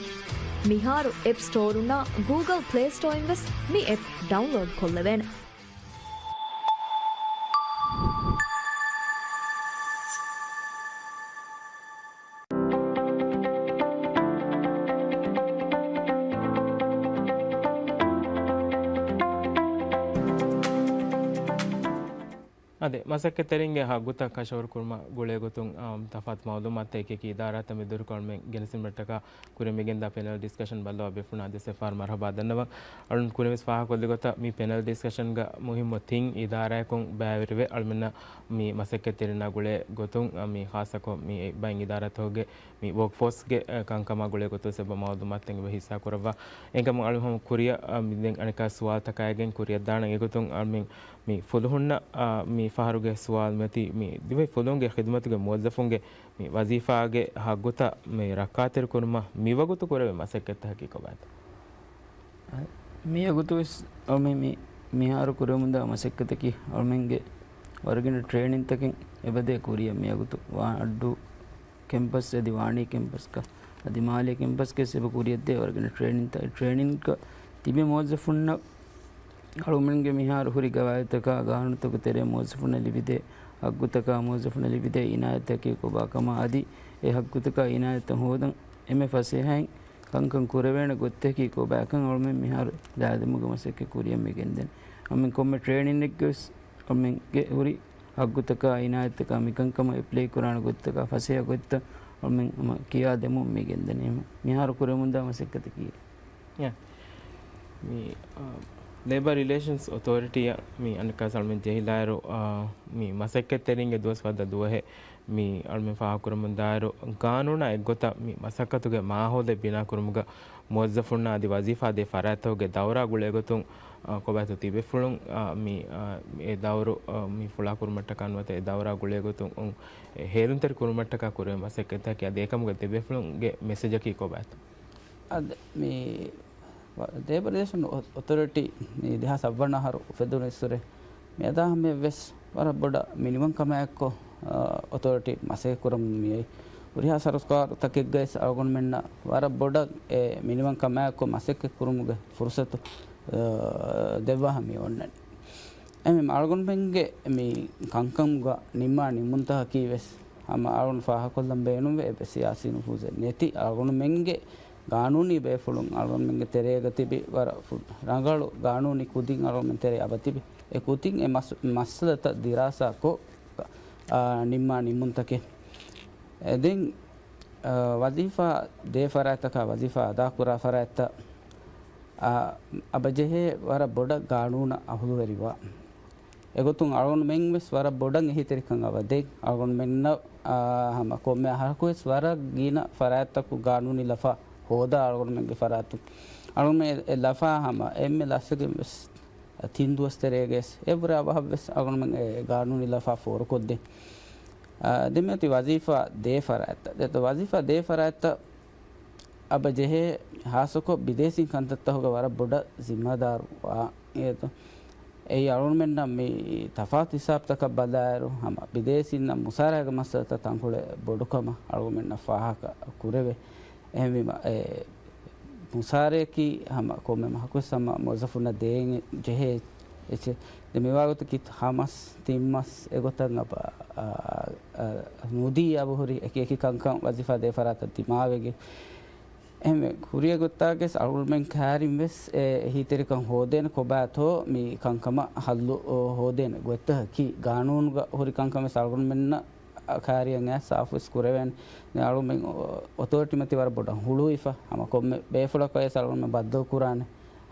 މިހާރު އެޕް ސްޓޯރުންނާ ގޫގަލް ޕްލޭ ސްޓޯއިން ވެސް މި އެޕް ޑައުންލޯޑް ކޮށްލެވޭނެ. އަދި މަސައްކަތްތެރިންގެ ހައްގުތައް ކަށަވަރު ކުރުމަށް ގުޅޭ ގޮތުން، އާ، ތަފާތު މައުލޫމާތުތައް އެކި އެކި އިދާރާތައް މެދުވެރިކޮށް އަޅުމެން ގެނެސްދިނުމަށްޓަކާ ކުރިން މިގެންދާ ޕެނަލް ޑިސްކަޝަން ބައްލަވާ ބޭފުޅުންނަށް އަދިވެސް އެއްފަހަރު މަރުހަބާ ދަންނަވަން. އަޅުން ކުރިންވެސް ފާހަގަކޮށްލި ގޮތަށް މި ޕެނަލް ޑިސްކަޝަންގަ މުހިއްމު ތިން އިދާރާއަކުން ބައިވެރިވެ، އަޅުމެންނަށް މި މަސައްކަތްތެރިންނާ ގުޅޭ ގޮތުން، މި ޚާއްޞަކޮށް މި އެއްބައިން އިދާރާތަކުގެ މި ވޯކްފޯސްގެ، އަ، ކަންކަމާ ގުޅޭ ގޮތުން ސެބަ މައުލޫމާތުތައް އެބަ ހިއްސާ ކުރައްވާ. އެހެންކަމުން އަޅު ހަމަ ކުރިއަށް، އަ، މި ދެން އަނެއްކާ ސުވާލުތަކާއިގެން ކުރިއަށް ދާނަން. އެގޮތުން އަޅުމެން މި ފުލުހުންނަށް، އާ، މި ފަހަރުގެ ސުވާލު މިއޮތީ މި ދިވެހި ފުލުހުންގެ ޚިދުމަތުގެ މުވައްޒަފުންގެ މި ވަޒީފާގެ ހައްގުތައް މި ރައްކާތެރިކުރުމަށް މިވަގުތު ކުރެވޭ މަސައްކަތްތަކަކީ ކޮބާތޯ؟ މިވަގުތު ވެސް އަޅުމެން މި މިހާރު ކުރެވެމުންދާ މަސައްކަތަކީ އަޅުމެންގެ ވަރުގިނަ ޓްރޭނިންތަކެއް އެބަދޭ ކުރިއަށް މިވަގުތު ވާ އައްޑޫ ކެމްޕަސް އަދި ވާނީ ކެމްޕަސްގަ އަދި މާލޭ ކެމްޕަސްގެ ސެބަ ކުރިއަށްދޭ ވަރުގިނަ ޓްރޭނިންތައް. ޓްރޭނިންގަ ތިބި މުވައްޒަފުންނަށް އަޅުމެންގެ މިހާރު ހުރި ގަވާއިދުތަކާ ގާނޫނުތަކުގެ ތެރޭ މުވައްޒަފުންނަށް ލިބިދޭ ހައްގުތަކާ މުވައްޒަފުންނަށް ލިބިދޭ އިނާޔަތްތަކީ ކޮބާކަމާ އަދި އެ ހައްގުތަކާ އިނާޔަތްތައް ހޯދަން އެންމެ ފަސޭހައިން ކަންކަން ކުރެވޭނެ ގޮތްތަކީ ކޮބާކަން އަޅުމެން މިހާރު ލާދެމުގެ މަސައްކަތް ކުރިއަށް މި ގެންދަނީ. އަޅުމެން ކޮންމެ ޓްރޭނިންއެއްގަ ވެސް އަޅުމެންގެ ހުރި ހައްގުތަކާ އިނާޔަތްތަކާ މިކަންކަމަށް އެޕްލައި ކުރާނެ ގޮތްތަކާ ފަސޭހަ ގޮތްތައް އަޅުމެން ހަމަ ކިޔާދެމުން މި ގެންދަނީ. މިހާރު ކުރެމުންދާ މަސައްކަތަކީ. ޔާ. މި، އާ، ލޭބަރ ރިލޭޝަންސް އޮތޯރިޓީއަށް މި އަނެއްކާސް އަޅުމެން ޖެހިލާއިރު، އާ، މި މަސައްކަތްތެރިންގެ ދުވަސް ފަދަ ދުވަހެއް މި އަޅުމެން ފާހަގަކުރަމުންދާއިރު، ގާނޫނާ އެއްގޮތަށް މި މަސައްކަތުގެ މާހައުލެއް ބިނާކުރުމުގަ މުވައްޒަފުންނާ އަދި ވަޒީފާ ދޭ ފަރާތްތަކުގެ ދައުރާ ގުޅޭގޮތުން، އާ، ކޮބާތޯ ތިބޭފުޅުން، އާ، މި، އާ، އެ ދައުރު، އާ، މި ފުޅާކުރުމަށްޓަކާ ނުވަތަ އެ ދައުރާ ގުޅޭގޮތުން، އު، ހޭލުންތެރި ކުރުމަށްޓަކާ ކުރެވޭ މަސައްކަތްތަކަކީ އަދި އެކަމުގެ ތިބޭފުޅުންގެ މެސެޖަކީ ކޮބާތޯ؟ އަދި މި ވަ-، ލޭބަރ ރިލޭޝަން އޮ-، އޮތޯރިޓީ މި ދެހާސް އަށްވަނަ އަހަރު އުފެދުނުއްސުރެ މިއަދާ ހަމަޔަށްވެސް ވަރަށް ބޮޑަށް މިނިވަން ކަމާއެއްކޮށް، އަ، އޮތޯރިޓީ މަސައްކަތް ކުރަމުން މިއައީ. ހުރިހާ ސަރުކާރުތަކެއްގައި އަޅުގަނޑުމެންނަށް ވަރަށް ބޮޑަށް އެ މިނިވަން ކަމާއެއްކޮށް މަސައްކަތް ކުރުމުގެ ފުރުސަތު، އަ، ދެއްވާ ހަމަ އޮންނަނީ. އެހެންވީމަ އަޅުގަނޑުމެންގެ މި ކަންކަމުގަ ނިންމާ ނިންމުންތަކަކީ ވެސް ހަމަ އަޅުގަނޑު ފާހަގަކޮށްލަން ބޭނުންވޭ އެއްވެސް ސިޔާސީ ނުފޫޒެއް ނެތި އަޅުގަނޑުމެންގެ ގާނޫނީ ބޭފުޅުން އަޅުގަނޑުމެންގެ ތެރޭގަ ތިބި ވަރަށް ފު-، ރަނގަޅު ގާނޫނީ ކުދިން އަޅުގަނޑުމެން ތެރޭ އަބަ ތިބި. އެ ކުދިން އެ މަސް-، މައްސަލަތައް ދިރާސާކޮށް، އާ، ނިންމާ ނިންމުންތަކެއް. އެ ދެން، އާ، ވަޒީފާ ދޭ ފަރާތްތަކާ ވަޒީފާ އަދާކުރާ ފަރާތްތައް، އާ، އަބަޖެހޭ ވަރަށް ބޮޑަށް ގާނޫނަށް އަހުލުވެރިވާ. އެގޮތުން އަޅުގަނޑުމެން ވެސް ވަރަށް ބޮޑަށް އެހީތެރިކަން އަބަދޭ. އަޅުގަނޑުމެންނަށް، އާ، ހަމަ ކޮންމެ އަހަރަކު ވެސް ވަރަށް ގިނަ ފަރާތްތަކު ގާނޫނީ ލަފާ ހޯދާ އަޅުގަނޑުމެންގެ ފަރާތުން. އަޅުގަނޑުމެން އެ، އެ ލަފާ ހަމަ އެންމެ ލަސްގެ ވެސް ތިން ދުވަސް ތެރޭގައި ވެސް އެއްވުރެ އަވަހަށް ވެސް އަޅުގަނޑުމެން އެ ގާނޫނީ ލަފާ ފޯރުކޮށްދޭ. އާ، ދެން މިއޮތީ ވަޒީފާ ދޭ ފަރާތްތައް. ދެތޯ ވަޒީފާ ދޭ ފަރާތްތައް އަބަ ޖެހޭ، ހާއްސަކޮށް ބިދޭސީން ކަންތައްތަކުގަ ވަރަށް ބޮޑަށް ޒިންމާދާރު ވާ އޭތޯ. އެއީ އަޅުގަނޑުމެންނަށް މި ތަފާތު ހިސާބުތަކަށް ބަލާއިރު، ހަމަ ބިދޭސީންނަށް މުސާރައިގެ މައްސަލަތައް ތަންކޮޅެއް ބޮޑުކަމަށް އަޅުގަނޑުމެންނަށް ފާހަގަ ކުރެވޭ. އެހެންވީމަ، އެ މުސާރައަކީ ހަމަ ކޮންމެ މަހަކުވެސް ހަމަ މުވައްޒަފުންނަށް ދޭން ޖެހޭ އެޗެއް. ދެން މިވާގޮތަކީ ހަމަސް، ތިންމަސް އެގޮތަށް އަބަ-، އާ، އާ، ނުދީ އަބަހުރި އެކި އެކި ކަންކަން ވަޒީފާ ދޭ ފަރާތަށް ދިމާވެގެން. އެހެންވެ، ކުރިއަށް ގޮތާގެސް އަޅުގަނޑުމެން ކައިރިން ވެސް އެ އެހީތެރިކަން ހޯދޭނެ ކޮބާތޯ މި ކަންކަމަށް ހައްލު އޯ ހޯދޭނެ ގޮތްތަކަކީ ގާނޫނުގަ ހުރި ކަންކަން ވެސް އަޅުގަނޑުމެންނަށް ކައިރިއަށް އައިސް ސާފުވެސް ކުރެވޭނެ. ދެން އަޅުގަނޑުމެން އޮ-، އޮތޯރިޓީ މަތި ވަރަށް ބޮޑަށް ހުޅުވިފަ. ހަމަ ކޮންމެ ބޭފުޅަކަށް ވެސް އަޅުގަނޑުމެން ބައްދަލު ކުރާނެ.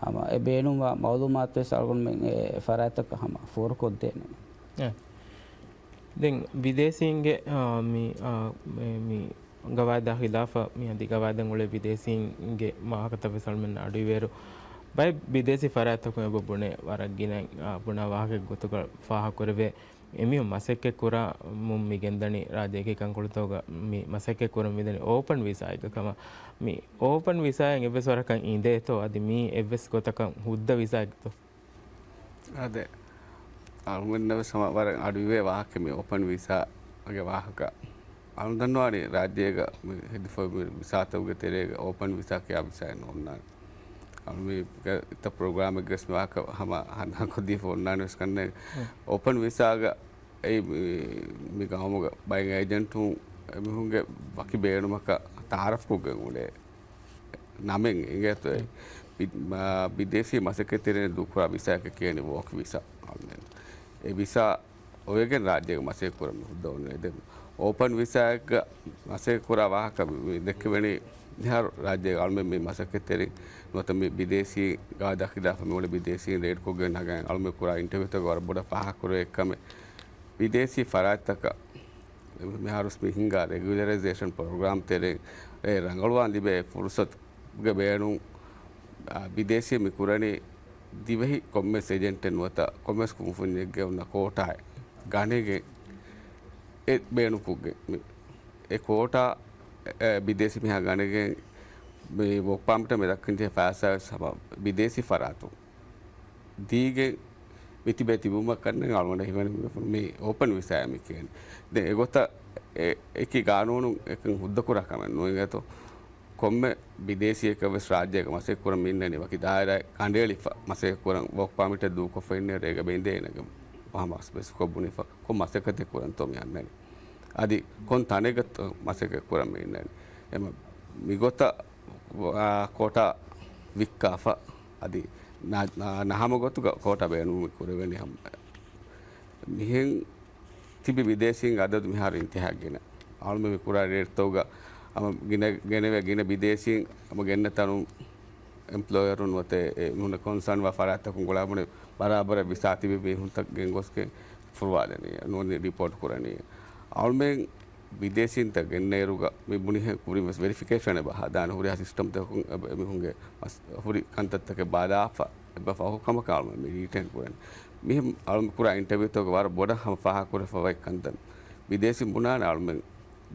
ހަމަ އެ ބޭނުންވާ މައުލޫމާތު ވެސް އަޅުގަނޑުމެން އެ ފަރާތްތަކަށް ހަމަ ފޯރުކޮށްދޭނެ. އެ. ދެން ބިދޭސީންގެ، އާ، މި، އާ، މި، މި ގަވާއިދާ ޚިލާފަށް މި އަދި ގަވާއިދަށް އުޅޭ ބިދޭސީންގެ ވާހަކަތައް ވެސް އަޅުމެން އަޑުއިވޭއިރު، ބައެއް ބިދޭސީ ފަރާތްތަކުން އެބަ ބުނޭ ވަރަށް ގިނަ، އާ، ބުނާ ވާހަކަ ގޮތުގަ ފާހަގަކުރެވޭ. އެމީހުން މަސައްކަތް ކުރަމުން މި ގެންދަނީ ރާއްޖޭގެ ކަންކޮޅުތަކުގަ މި މަސައްކަތް ކުރަމުން މިދަނީ އޯޕަން ވީސާއެއްގަ ކަމަށް. މި އޯޕަން ވީސާއިން އެއްވެސް ވަރަކަށް އިނދޭތޯ؟ އަދި މީ އެއްވެސް ގޮތަކަށް ހުއްދަ ވީސާއެއްތޯ؟ އާދެ، އަޅުގަނޑަށް ވެސް ހަމަ ވަރަށް އަޑުއިވޭ ވާހަކަ މި އޯޕަން ވީސާގެ ވާހަކަ. އަޅުގަނޑު ދަންނަވާނީ ރާއްޖޭގަ މި ހެދިފައި މި ވީސާތަކުގެ ތެރޭގަ އޯޕަން ވީސާ ކިޔާ ވީސާއެއް ނޯންނާނެ. އަޅު މި އެތަ ޕްރޮގްރާމެއްގަސް މި ވާހަކަ ހަމަ ހަނދާން ކޮށްދީފަ އޮންނާނެ ވެސް ކަންނޭނގެ. އެ. އޯޕަން ވީސާގަ އެއީ މި، މި ގައުމުގަ ބައެއް އޭޖެންޓުން އެމީހުންގެ ވަކި ބޭނުމަކަށް ތައާރަފްކޮށްގެން އުޅޭ ނަމެއް އިނގޭތޯ. އެ. ބި-، މާ، ބިދޭސީ މަސައްކަތްތެރިން ދޫކުރާ ވީސާއަކަށް ކިޔަނީ ވޯކް ވީސާ. އެ ވީސާ އޮވެގެން ރާއްޖޭގަ މަސައްކަތް ކުރަން މި ހުއްދަ އޮންނަ. އެ އޯޕަން ވީސާއެއްގަ މަސައްކަތް ކުރާ ވާހަކަ މި ދެއްކެވެނީ މިހާރު ރާއްޖޭގަ އަޅުމެން މި މަސައްކަތްތެރިން ނުވަތަ މި ބިދޭސީ ގަވާއިދާ ޚިލާފަށް މި އުޅޭ ބިދޭސީން ރެއިޑްކޮށްގެން ނަގަން އަޅުމެން ކުރާ އިންޓަވިއުތަކުގަ ވަރަށް ބޮޑަށް ފާހަގަކުރެވޭ ކަމެއް. ބިދޭސީ ފަރާތްތަކަށް މިހާރުސް މި ހިންގާ ރެގިއުލަރައިޒޭޝަން ޕްރޮގްރާމް ތެރެއިން ރަނގަޅުވާން ލިބޭ ފުރުސަތުގެ ބޭނުން، އާ، ބިދޭސީ މި ކުރަނީ ދިވެހި ކޮންމެސް އޭޖެންޓެއް ނުވަތަ ކޮންމެސް ކުންފުންޏެއްގެ އޮންނަ ކޯޓާއެއް ގަނެގެން އެ ބޭނުންކޮށްގެން މި، އެ ކޯޓާ، އެ، ބިދޭސީ މީހާ ގަނެގެން މި ވޯކް ޕާމިޓަށް މި ދައްކަން ޖެހޭ ފައިސާ ވެސް ހަމަ ބިދޭސީ ފަރާތުން ދީގެން މި ތިބޭ ތިބުމަށް ކަންނޭނގެ އަޅުގަނޑަށް ހީވަނީ މި އޯޕަން ވިސާއޭ މި ކިޔަނީ. ދެން އެގޮތަށް އެ-، އެކި ގާނޫނުން އެކަން ހުއްދަކުރާ ކަމެއް ނޫން އިނގޭތޯ. ކޮންމެ ބިދޭސީއަކަށް ވެސް ރާއްޖޭގަ މަސައްކަތް ކުރަން މި އިންނަނީ ވަކި ދާއިރާއެއް ކަނޑައެޅިފަ މަސައްކަތް ކުރަން ވޯކް ޕާމިޓެއް ދޫކޮށްފަ އިންނަ ރޭގަ ބެއިންދޭ އޭނަގެ ހަމަ ސްޕެސިފިކް ބުނިފަ ކޮން މަސައްކަތެއް ކުރަންތޯ މި އަންނަނީ. އަދި ކޮން ތަނެއްގަތޯ މަސައްކަތް ކުރަން މި އިންނަނީ. އެމަ މިގޮތަށް އާ، ކޯޓާ ވިއްކާފަ، އަދި ނަ-، ނަ-، ނަހަމަ ގޮތުގަ ކޯޓާ ބޭނުން ކުރެވެނީ ހަމަ. މިހެން ތިބި ބިދޭސީންގެ އަދަދު މިހާރު އިންތިހާ ގިނަ. އަޅުމެން މި ކުރާ ރޭޓްތަކުގަ ހަމަ ގިނަ، ގެނެވޭ ގިނަ ބިދޭސީން ހަމަ ގެންނަ ތަނުން އެމްޕްލޯޔަރުން ނުވަތަ އެ މީހުންނަށް ކޮންސާން ވާ ފަރާތްތަކުން ގުޅާ ބުނެ ބަރާބަރަށް ވިސާ ތިބި މީހުންތައް ގެންގޮސްގެން ފުރުވާލެނީ. ނޫނީ ޑިޕޯޓް ކުރަނީ. އަޅުމެން ބިދޭސީންތައް ގެންނައިރުގަ މި ބުނިހެން ކުރިން ވެސް ވެރިފިކޭޝަނެއް ބަހާ ދާން ހުރިހާ ސިސްޓަމްތަކުން އެ-، އެމީހުންގެ މަސް-، ހުރި ކަންތައްތަކެއް ބަލާފަ އެބަ ފަހު ކަމަކަށް އަޅުމެން މި ރީޓެން ކުރަން. މިހެން އަޅުމެން ކުރާ އިންޓަވިއުތަކުގަ ވަރަށް ބޮޑަށް ހަމަ ފާހަގަކުރެފަ ވައި ކަންތައް. ބިދޭސީން ބުނާނެ އަޅުމެން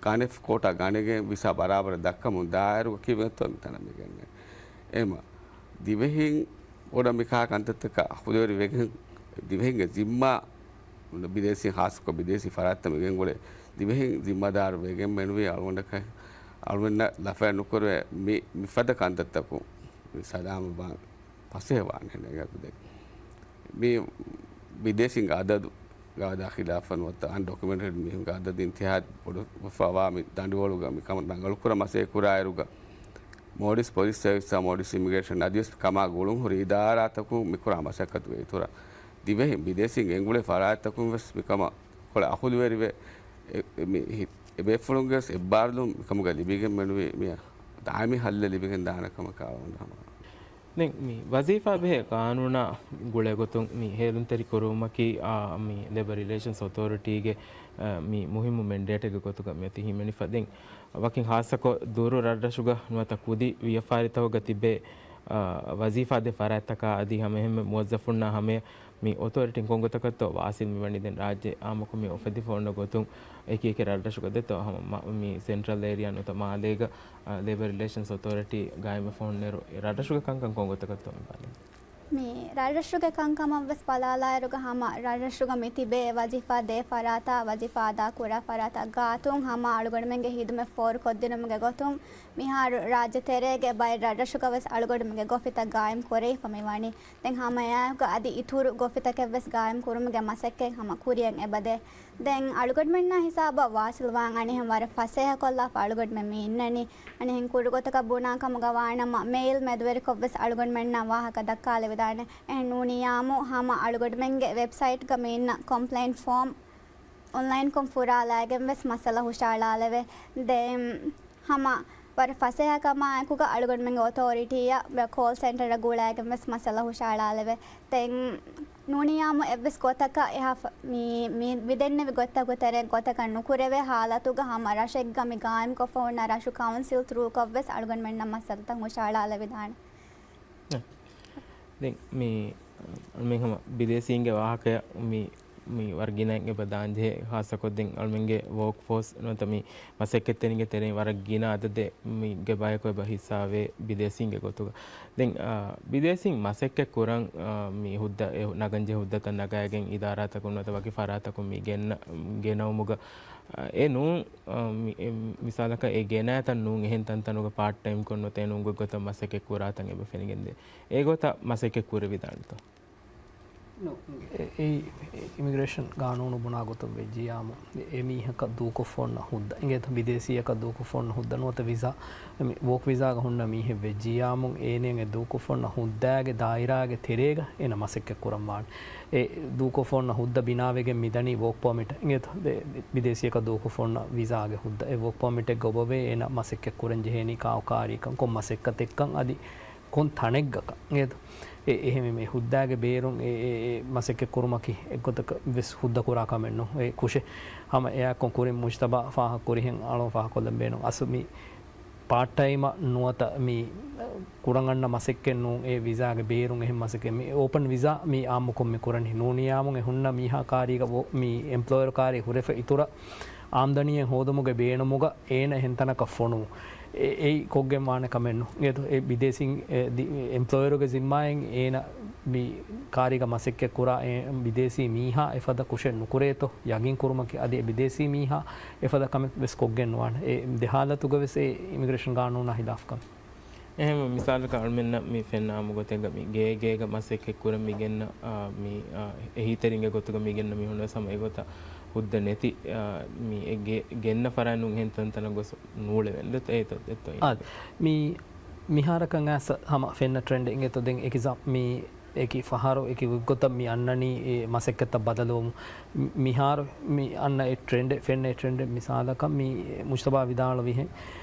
ގާނެފް ކޯޓާ ގާނެގެން ވިސާ ބަރާބަރަށް ދައްކަމުން ދާއިރު ކިވެންތޯ މިތަނަށް މި ގެންނެ. އެމަ ދިވެހިން ބޮޑަށް މިކާ ކަންތައްތަކަށް އަޚުލުވެރި ވެގެން ދިވެހިންގެ ޒިންމާ ބިދޭސީ ހާއްސަކޮށް ބިދޭސީ ފަރާތްތައް މިގެންގުޅޭ ދިވެހިން ޒިންމާދާރު ވެގެން މެނުވީ އަޅުގަނޑަކަށް އަޅުގަނޑަށް ލަފައެއް ނުކުރެވޭ މި، މިފަދަ ކަންތައްތަކުން މި ސަލާމަތްވާން ފަސޭހަވާނެ ހެނެއް ގަތުދެ. މި ބިދޭސީންގެ އަދަދު ގަވާއިދާ ޚިލާފަށް ނުވަތަ އަންޑޮކިއުމެންޓެޑް މީހުންގެ އަދަދު އިންތިހާ ބޮޑު ވެފަވާ މި ދަނޑިވަޅުގަ މި ކަމަށް ރަނގަޅުކުރަން މަސައްކަތް ކުރާއިރުގަ މޯލްޑިވްސް ޕޮލިސް ސަރވިސްއާ މޯލްޑިވްސް އިމިގްރޭޝަން އަދިވެސް ކަމާ ގުޅުން ހުރި އިދާރާތަކުން މިކުރާ މަސައްކަތުގެ އިތުރަށް ދިވެހި ބިދޭސީން ގެންގުޅޭ ފަރާތްތަކުން ވެސް މިކަމަށް ކޮޅަށް އަޚުލުވެރިވެ، އެ، އެ، މި ހި-، އެބޭފުޅުންގެ ވެސް އެއްބާރުލުން މިކަމުގަ ލިބިގެން މެނުވީ މި ދާއިމީ ހައްލެއް ލިބިގެން ދާނެ ކަމަކަށް އަޅުގަނޑު ހަމަ. ދެން މި ވަޒީފާ ބެހޭ ގާނޫނާ ގުޅޭގޮތުން މި ހޭލުންތެރި ކުރުވުމަކީ، އާ، މި ލޭބަރ ރިލޭޝަންސް އޮތޯރިޓީގެ، އާ، މި މުހިއްމު މެންޑޭޓެއްގެ ގޮތުގަ މިއޮތީ ހިމެނިފަ. ދެން ވަކިން ހާއްސަކޮށް ދުރު ރަށްރަށުގަ ނުވަތަ ކުދި ވިޔަފާރިތަކުގަ ތިބޭ، އާ، ވަޒީފާ ދޭ ފަރާތްތަކާ އަދި ހަމައެހެންމެ މުވައްޒަފުންނާ ހަމަޔަށް މި އޮތޯރިޓީން ކޮންގޮތަކަށްތޯ ވާސިލް މިވަނީ؟ ދެން ރާއްޖެ އާއްމުކޮށް މި އުފެދިފަ އޮންނަ ގޮތުން އެކި އެކި ރަށްރަށުގަ ދެތޯ ހަމަ މަ-، މި ސެންޓްރަލް އޭރިއާ ނުވަތަ މާލޭގަ، އާ، ލޭބަރ ރިލޭޝަންސް އޮތޯރިޓީ ގާއިމްވެފަ އޮންނައިރު އެ ރަށްރަށުގެ ކަންކަން ކޮންގޮތަކަށްތޯ މި ބަލަނީ؟ މި ރަށްރަށުގެ ކަންކަމަށް ވެސް ބަލާލާއިރުގަ ހަމަ ރަށްރަށުގަ މި ތިބޭ ވަޒީފާ ދޭ ފަރާތާ، ވަޒީފާ އަދާ ކުރާ ފަރާތާ ގާތުން ހަމަ އަޅުގަނޑުމެންގެ ހިދުމަތް ފޯރުކޮށްދިނުމުގެ ގޮތުން މިހާރު ރާއްޖެ ތެރޭގެ ބައެއް ރަށްރަށުގަ ވެސް އަޅުގަނޑުމެންގެ ގޮފިތައް ގާއިމް ކުރެވިފަ މި ވަނީ. ދެން ހަމައެއާއެކު އަދި އިތުރު ގޮފިތަކެއް ވެސް ގާއިމް ކުރުމުގެ މަސައްކަތް ހަމަ ކުރިޔަށް އެބަދޭ. ދެން އަޅުގަނޑުމެންނާ ހިސާބަށް ވާސިލްވާން އަނިހެން ވަރަށް ފަސޭހަކޮށްލާފަ އަޅުގަނޑުމެން މި އިންނަނީ. އަނިހެން ކުރު ގޮތަކަށް ބުނާ ކަމުގަ ވާނަމަ، މެއިލް މެދުވެރިކޮށް ވެސް އަޅުގަނޑުމެންނަށް ވާހަކަ ދައްކާލެވިދާނެ. އެހެން ނޫނިއްޔާމު ހަމަ އަޅުގަނޑުމެންގެ ވެބްސައިޓްގަ މި އިންނަ ކޮމްޕްލެއިންޓް ފޯމް އޮންލައިންކޮށް ފުރާލައިގެން ވެސް މައްސަލަ ހުށައަޅާލެވޭ. ދެން ހަމަ ވަރަށް ފަސޭހަކަމާއެކުގަ އަޅުގަނޑުމެންގެ އޮތޯރިޓީއަށް ކޯލް ސެންޓަރަށް ގުޅައިގެން ވެސް މައްސަލަ ހުށައަޅާލެވޭ. ދެން ނޫނިއްޔާމު އެއްވެސް ގޮތަކަށް އެހާ ފަ-، މި، މި، މި ދެންނެވި ގޮތްތަކުގެ ތެރެއިން ގޮތަކަށް ނުކުރެވޭ ހާލަތުގަ ހަމަ ރަށެއްގަ މި ގާއިމްކޮށްފަ ހުންނަ ރަށު ކައުންސިލް ތްރޫކޮށް ވެސް އަޅުގަނޑުމެންނަށް މައްސަލަތައް ހުށައަޅާލެވިދާނެ. ދެން މި އަޅުމެން ހަމަ ބިދޭސީންގެ ވާހަކަޔަށް މި، މި ވަރަށް ގިނައިން އެބަ ދާންޖެހޭ، ޚާއްޞަކޮށް ދެން އަޅުމެންގެ ވޯކް ފޯސް ނުވަތަ މި މަސައްކަތްތެރިންގެ ތެރެއިން ވަރަށް ގިނަ އަދަދެއް މީގެ ބަޔަކު އެބަ ހިއްސާވޭ ބިދޭސީންގެ ގޮތުގަ. ދެން، އާ، ބިދޭސީން މަސައްކަތް ކުރަން، އާ، މި ހުއްދަ، އެ ނަގަންޖެހޭ ހުއްދަތައް ނަގައިގެން އިދާރާތަކުން ނުވަތަ ވަކި ފަރާތަކުން މި ގެންނަ-، ގެނައުމުގަ، އާ، އެ ނޫން، އާ، މި-، އެ މިސާލަކަށް އެ ގެނައިތައް ނޫން އެހެން ތަންތަނުގަ ޕާޓް ޓައިމްކޮށް ނުވަތަ އެ ނޫން ގޮތްގޮތަށް މަސައްކަތް ކުރާތަން އެބަ ފެނިގެންދޭ. އެގޮތަށް މަސައްކަތް ކުރެވިދާނެތޯ؟ އެ-، އެއީ އިމިގްރޭޝަން ގާނޫނު ބުނާ ގޮތުން ވެއްޖިއްޔާމު، އެ މީހަކަށް ދޫކޮށްފަ އޮންނަ ހުއްދަ، އިނގޭތަ؟ ބިދޭސީއަކަށް ދޫކޮށްފަ އޮންނަ ހުއްދަ ނުވަތަ ވިސާ، މި ވޯކް ވިސާގަ ހުންނަ މީހެއް ވެއްޖިއްޔާމު، އޭނައަށް އެ ދޫކޮށްފަ އޮންނަ ހުއްދައިގެ ދާއިރާގެ ތެރޭގަ އޭނަ މަސައްކަތް ކުރަން ވާނެ. އެ ދޫކޮށްފަ އޮންނަ ހުއްދަ ބިނާވެގެން މިދަނީ ވޯކް ޕާމިޓް، އިނގޭތަ؟ ދެ-، ދެ-، ބިދޭސީއަކަށް ދޫކޮށްފަ އޮންނަ ވިސާގެ ހުއްދަ. އެ ވޯކް ޕާމިޓެއްގަ އޮބަވޭ އޭނަ މަސައްކަތް ކުރަން ޖެހޭނީ ކާއު ކާރީކަން، ކޮން މަސައްކަތެއްކަން އަދި ކޮން ތަނެއްގަކަން އިނގޭތަ؟ އެ އެހެންވީމަ އެ ހުއްދައިގެ ބޭރުން އެ، އެ، އެ މަސައްކަތް ކުރުމަކީ އެއްގޮތަކަށް ވެސް ހުއްދަ ކުރާ ކަމެއް ނޫން. އެ ކުށެއް ހަމަ އެއާއެކު ކުރިން މުޖްތަބާ ފާހަގަ ކުރިހެން އަޅުން ފާހަގަކޮށްލަން ބޭނުން. އަސްލު މި ޕާޓް ޓައިމަށް ނުވަތަ މި ކުރަން އަންނަ މަސައްކަތް ނޫން. އެ ވިސާގެ ބޭރުން އެހެން މަސައްކަތް މި އޯޕަން ވިސާ މި އާއްމުކޮށް މި ކުރަނީ. ނޫނިއްޔާމު އެ ހުންނަ މީހާ ކާރީގަ ވޯ-، މި އެމްޕްލޯޔަރު ކާރީ ހުރެފަ އިތުރަށް އާމްދަނީއެއް ހޯދުމުގެ ބޭނުމުގަ އޭނަ އެހެން ތަނަކަށް ފޮނުވުން. އެ-، އެއީ ކޮށްގެން ވާނެ ކަމެއް ނޫން. އެ ދު-، އެ ބިދޭސީން އެ ދި-، އެމްޕްލޯޔަރުގެ ޒިންމާއިން އޭނަ މި ކާރީގަ މަސައްކަތް ކުރާ އެ ބިދޭސީ މީހާ އެފަދަ ކުށެއް ނުކުރޭތޯ ޔަގީން ކުރުމަކީ އަދި އެ ބިދޭސީ މީހާ އެފަދަ ކަމެއް ވެސް ކޮށްގެން ނުވާނެ. އެ ދެ ހާލަތުގަ ވެސް އެ އިމިގްރޭޝަން ގާނޫނާ ހިލާފް ކަމެއް. އެހެން މިސާލަކަށް އަޅުމެންނަށް މި ފެންނަ އާއްމު ގޮތެއްގަ މި ގޭ ގޭގަ މަސައްކަތް ކުރަން މި ގެންނަ، އާ، މި، އާ، އެހީތެރިންގެ ގޮތުގަ މި ގެންނަ މީހުން ވެސް ހަމަ އެގޮތަށް ހުއްދަ ނެތި، އާ، މި އެ ގެ-، ގެންނަ ފަރާތް ނޫން އެހެން ތަންތަނަށް ގޮސް ނޫޅެވެން. އެތޯ، އެތޯ، އާ، އެތޯ. މި މިހާރަކަށް އައިސް ހަމަ ފެންނަ ޓްރެންޑެއް އިނގޭތޯ. ދެން އެކްޒާމް މި އެކި ފަހަރު އެކި ގޮތަށް މި އަންނަނީ އެ މަސައްކަތްތައް ބަދަލުވުމުން. މި-، މިހާރު މި އަންނަ އެ ޓްރެންޑެއް، ފެންނަ އެ ޓްރެންޑެއް މިސާލަކަށް މި މުޖްތަބާ ވިދާޅުވިހެން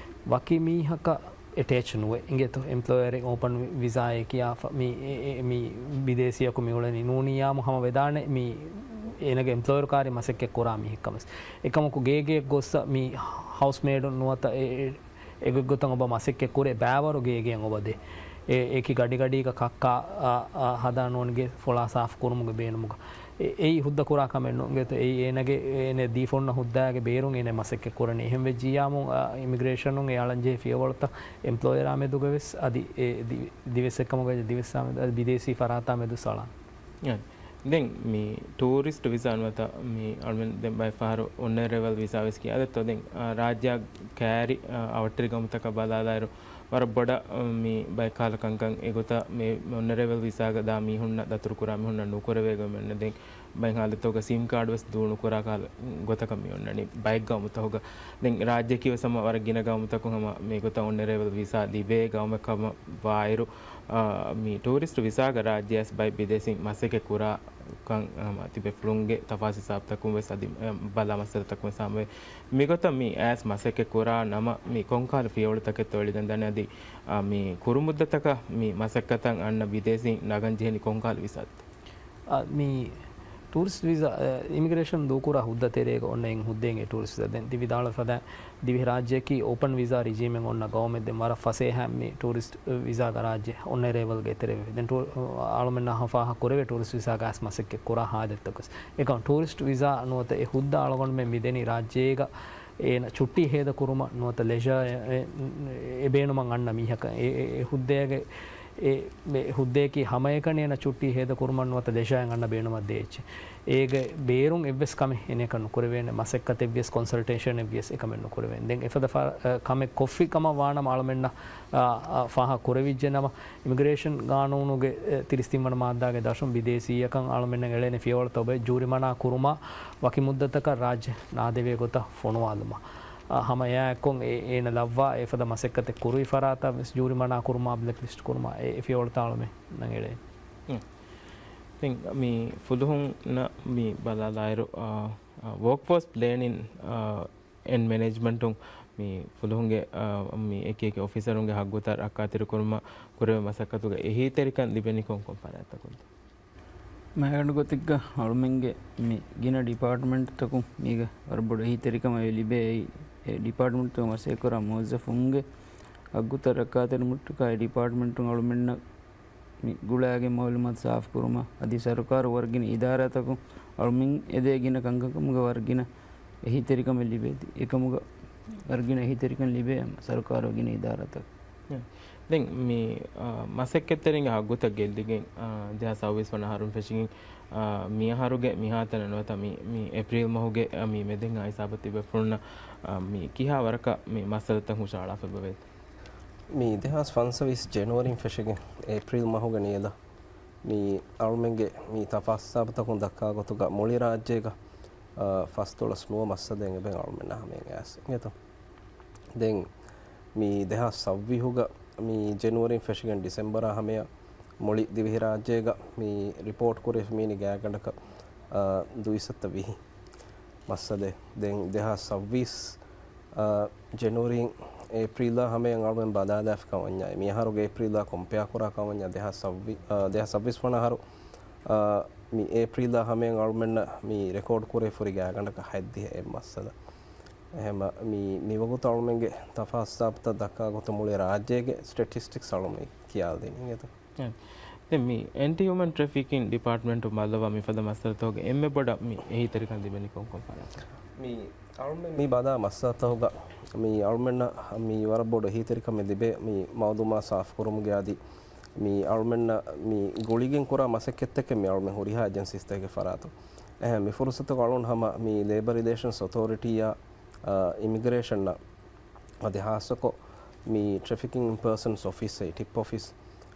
ވަކި މީހަކަށް އެޓޭޗް ނުވެ އިނގޭތޯ. އެމްޕްލޯޔަރެއް އޯޕަން ވި-، ވިސާއެއް ކިޔާފަ މި އެ-، އެ-، މި ބިދޭސީއަކު މި އުޅެނީ ނޫނިއްޔާމު ހަމަ ވެދާނެ މި އޭނަގެ އެމްޕްލޯޔަރު ކާރި މަސައްކަތް ކުރާ މީހެއް ކަމަސް. އެކަމަކު ގޭގެއަށް ގޮއްސަ މި ހައުސްމޭޑުން ނުވަތަ އެ-، އެ-، އެގޮތްގޮތަށް އޮބަ މަސައްކަތް ކުރޭ ބައިވަރު ގޭގެއަށް އޮބަދޭ. އެ-، އެކި ގަޑިގަޑީގަ ކައްކާ، އާ، އާ، ހަދާ ނޫން ގެ ފޮޅާ ސާފު ކުރުމުގެ ބޭނުމުގަ. އެ-، އެއީ ހުއްދަ ކުރާ ކަމެއް ނޫން. އިނގޭތޯ އެއީ އޭނަގެ، އޭނަ ދީފަ އޮންނަ ހުއްދައިގެ ބޭރުން އޭނަ މަސައްކަތް ކުރަނީ. އެހެން ވެއްޖިއްޔާމު، އާ، އިމިގްރޭޝަނުން އެ އަޅަންޖެހޭ ފިޔަވަޅުތައް އެމްޕްލޯޔަރާ މެދުގަ ވެސް އަދި އެ ދި-، ދިވެއްސެއްކަމުގަ ދިވެއްސާ މެދު އަދި ބިދޭސީ ފަރާތާ މެދު ސަޅާން. އެ، ދެން މި ޓޫރިސްޓް ވިސާ ނުވަތަ މި އަޅުމެން ދެން ބައެއް ފަހަރު އޮނަރަބަލް ވިސާ ވެސް ކިޔާ. އާދެއްތޯ ދެން، އާ، ރާއްޖެއާ ކައިރި، އާ، އަވަށްޓެރި ގައުމުތަކަށް ބަލާލާއިރު، ވަރަށް ބޮޑަށް، އަ، މި ބައެއް ކަހަލަ ކަންކަން އެގޮތަށް މި އޮނަރަބަލް ވިސާގަ ދާ މީހުންނަށް ދަތުރުކުރާ މީހުންނަށް ނުކުރެވޭ ގޮތް މި އޮންނަ. ދެން ބައެއް ހާލަތުގަ ސިމް ކާޑް ވެސް ދޫނުކުރާ ކަހަލަ ގޮތަކަށް މި އޮންނަނީ ބައެއް ގައުމުތަކުގަ. ދެން ރާއްޖެއަކީ ވެސް ހަމަ ވަރަށް ގިނަ ގައުމުތަކުން ހަމަ މި ގޮތަށް އޮނަރަބަލް ވިސާ ލިބޭ ގައުމެއް ކަމަށް ވާއިރު، އަ، މި ޓޫރިސްޓް ވިސާގަ ރާއްޖެއަސް ބައެއް ބިދޭސީން މަސައްކަތް ކުރާ ކަން، އަ، ތިބޭފުޅުންގެ ތަފާސް ހިސާބުތަކުން ވެސް އަދި، އަ، ބަލާ މައްސަލަތަކުން ވެސް ހަމަވޭ. މިގޮތަށް މި އައިސް މަސައްކަތް ކުރާ ނަމަ، މި ކޮންކަހަލަ ފިޔަވަޅުތަކެއްތޯ އެޅިގެންދާނެ އަދި، އާ، މި ކުރުމުއްދަތަކަށް މި މަސައްކަތަށް އަންނަ ބިދޭސީން ނަގަން ޖެހެނީ ކޮންކަހަލަ ވިސާތައް؟ އާ، މި ޓޫރިސްޓް ވިސާ، އެ، އިމިގްރޭޝަން ދޫކުރާ ހުއްދަ ތެރޭގަ އޮންނަ އެއް ހުއްދައެއް ޓޫރިސްޓް ވިސާ. ދެން ތި ވިދާޅުވި ފަދައިން ދިވެހިރާއްޖެއަކީ އޯޕަން ވިސާ ރިޖީމެއް އޮންނަ ގައުމެއް. ދެން ވަރަށް ފަސޭހައިން މި ޓޫރިސްޓް ވިސާގަ ރާއްޖެ އޮނަރަބަލްގެ އެތެރެވޭ. ދެން ޓޫ-، އަޅުމެންނަށް ފާހަގަ ކުރެވޭ ޓޫރިސްޓް ވިސާގަ އައިސް މަސައްކަތް ކުރާ ހާލަތްތަކުވެސް. އެކަމަކު ޓޫރިސްޓް ވިސާ ނުވަތަ އެ ހުއްދަ އަޅުގަނޑުމެން މިދެނީ ރާއްޖޭގަ އޭނަ ޗުއްޓީ ހޭދަކުރުމަށް ނުވަތަ ލެޖާ އެ، އެ، އެ ބޭނުމަށް އަންނަ މީހަކަށް. އެ، އެ، އެ ހުއްދައިގެ އެ ހުއްދައަކީ ހަމައެކަނި އޭނަ ޗުއްޓީ ހޭދަ ކުރުމަށް ނުވަތަ ދެށާއިން އަންނަ ބޭނުމަށް ދޭ އެއްޗެއް. އޭގެ ބޭރުން އެއްވެސް ކަމެއް އޭނައަކަށް ނުކުރެވޭނެ، މަސައްކަތެއްވިޔަސް ކޮންސަލްޓޭޝަނެއްވިޔަސް އެކަމެއް ނުކުރެވޭނެ. ދެން އެފަދަ ފަ-، އަ، ކަމެއް ކޮށްފި ކަމަށް ވާނަމަ އަޅުމެންނަށް، އަ، އަ، ފާހަގަ ކުރެވިއްޖެ ނަމަ، އިމިގްރޭޝަން ގާނޫނުގެ، އެ، ތިރީސް ތިން ވަނަ މާއްދާގެ ދަށުން ބިދޭސީއަކަށް އަޅުމެންނަށް އެޅޭނެ ފިޔަވަޅުތައް އޮބެ ޖޫރިމަނާ ކުރުމާ ވަކި މުއްދަތަކަށް ރާއްޖެ ނާދެވޭ ގޮތަށް ފޮނުވާލުމަށް. އަ، ހަމަ އެއާއެއްކޮށް އެ-، އޭނަ ލައްވާ އެފަދަ މަސައްކަތެއް ކުރުވި ފަރާތަށް ވެސް ޖޫރިމަނާ ކުރުމާ، ބްލެކް ލިސްޓް ކުރުމާ އެ ފިޔަވަޅުތައް އަޅުމެންނަށް އެޅޭ. ހުން. ދެން މި ފުލުހުންނަށް މި ބަލާލާއިރު، އާ، އާ، ވޯކްފޯސް ޕްލޭނިން، އާ، އެންޑް މެނޭޖްމަންޓުން މި ފުލުހުންގެ، އާ، މި އެކި އެކި އޮފިސަރުންގެ ހައްގުތައް ރައްކާތެރިކުރުމަށް ކުރެވޭ މަސައްކަތުގަ އެހީތެރިކަން ލިބެނީ ކޮން ކޮން ފަރާތްތަކުން؟ މިހާރު ގޮތެއްގަ އަޅުމެންގެ މި ގިނަ ޑިޕާޓްމަންޓްތަކުން މީގަ ވަރަށް ބޮޑު އެހީތެރިކަމެއް ލިބޭ. އެ ޑިޕާޓްމަންޓްތަކު މަސައްކަތްކުރާ މުވައްޒަފުންގެ ހައްގުތައް ރައްކާތެރިކުރުމަށްޓަކާ އެ ޑިޕާޓްމަންޓުން އަޅުމެންނަށް މި ގުޅާގެން މައުލޫމާތު ސާފުކުރުމަށް އަދި ސަރުކާރު ވަރަށް ގިނަ އިދާރާތަކުން އަޅުމެން އެދޭ ގިނަ ކަންކަމުގަ ވަރަށް ގިނަ އެހީތެރިކަމެއް ލިބޭތީ. އެކަމުގަ ވަރަށް ގިނަ އެހީތެރިކަން ލިބޭ ހަމަ ސަރުކާރު ގިނަ އިދާރާތަކުން. ދެން މި، އާ، މަސައްކަތްތެރިންގެ ހައްގުތައް ގެއްލިގެން، އާ، ދެހާސް ސައުވީސް ވަނަ އަހަރުން ފެށިގެން، އާ، މިއަހަރުގެ މިހާތަނަށް ނުވަތަ މި، މި އޭޕްރީލް މަހުގެ، އާ، މި މެދެން ހިސާބަށް ތިބޭފުޅުންނަށް، އާ، މި ކިހާ ވަރަކަށް މި މައްސަލަތައް ހުށަހަޅާފައި އެބަވޭތޯ؟ މި ދެހާސް ފަންސަވީސް ޖެނުއަރީން ފެށިގެން އޭޕްރީލް މަހުގެ ނިޔަލަށް މި އަޅުމެންގެ މި ތަފާސް ހިސާބުތަކުން ދައްކާ ގޮތުގަ މުޅި ރާއްޖޭގަ، އާ، ފަސްދޮޅަސް ނުވަ މައްސަލައެއް އެބަ އަޅުމެންނަށް ހަމައަށް އައިސް އިނގޭތޯ. ދެން މި ދެހާސް ސައުވީހުގަ މި ޖެނުއަރީން ފެށިގެން ޑިސެމްބަރާ ހަމަޔަށް މުޅި ދިވެހިރާއްޖޭގަ މި ރިޕޯޓް ކުރެވި މީނި ގާތްގަނޑަކަށް، އާ، ދުއިސައްތަ ވިހި މައްސަލައެއް. ދެން ދެހާސް ސައުވީސް، އާ، ޖެނުއަރީން އޭޕްރީލާ ހަމަޔަށް އަޅުމެން ބަލާލާފި ކަމަށްވަންޏާ، މިއަހަރުގެ އޭޕްރީލާ ކޮމްޕެއާ ކުރާ ކަމަށްވަންޏާ، ދެހާސް ސައުވީ-، އާ، ދެހާސް ސައުވީސް ވަނަ އަހަރު، އާ، މި އޭޕްރީލާ ހަމަޔަށް އަޅުމެންނަށް މި ރެކޯޑް ކުރެވިފައި ހުރި ގާތްގަނޑަކަށް ހަތްދިހަ އެއް މައްސަލަ. އެހެންމަ މި މިވަގުތު އަޅުމެންގެ ތަފާސް ހިސާބުތައް ދައްކާ ގޮތުން މުޅި ރާއްޖޭގެ ސްޓެޓިސްޓިކްސް އަޅުމެން ކިޔާލަދިނީ އިނގޭތޯ. އެ. ދެން މި އެންޓި ހިއުމަން ޓްރެފިކިން ޑިޕާޓްމަންޓުން ބައްލަވާ މިފަދަ މައްސަލަތަކުގެ އެންމެ ބޮޑަށް މި އެހީތެރިކަން ލިބެނީ ކޮން ކޮން ފަރާތަކުން؟ މި އަޅުމެން މި ބަލާ މައްސަލަތަކުގަ މި އަޅުމެންނަށް މި ވަރަށް ބޮޑު އެހީތެރިކަމެއް ލިބޭ މި މައުލޫމާތު ސާފުކުރުމުގެ އަދި މި އަޅުމެންނަށް މި ގުޅިގެން ކުރާ މަސައްކަތްތަކެއް މި އަޅުމެން ހުރިހާ އެޖެންސީސްތަކެއްގެ ފަރާތުން. އެހެން މި ފުރުސަތުގަ އަޅުން ހަމަ މި ލޭބަ ރިލޭޝަންސް އޮތޯރިޓީއާ، އާ، އިމިގްރޭޝަންއަށް އަދި ހާއްސަކޮށް މި ޓްރެފިކިން އިން ޕާސަންސް އޮފީސް، އެއީ ޓިޕް އޮފީސް،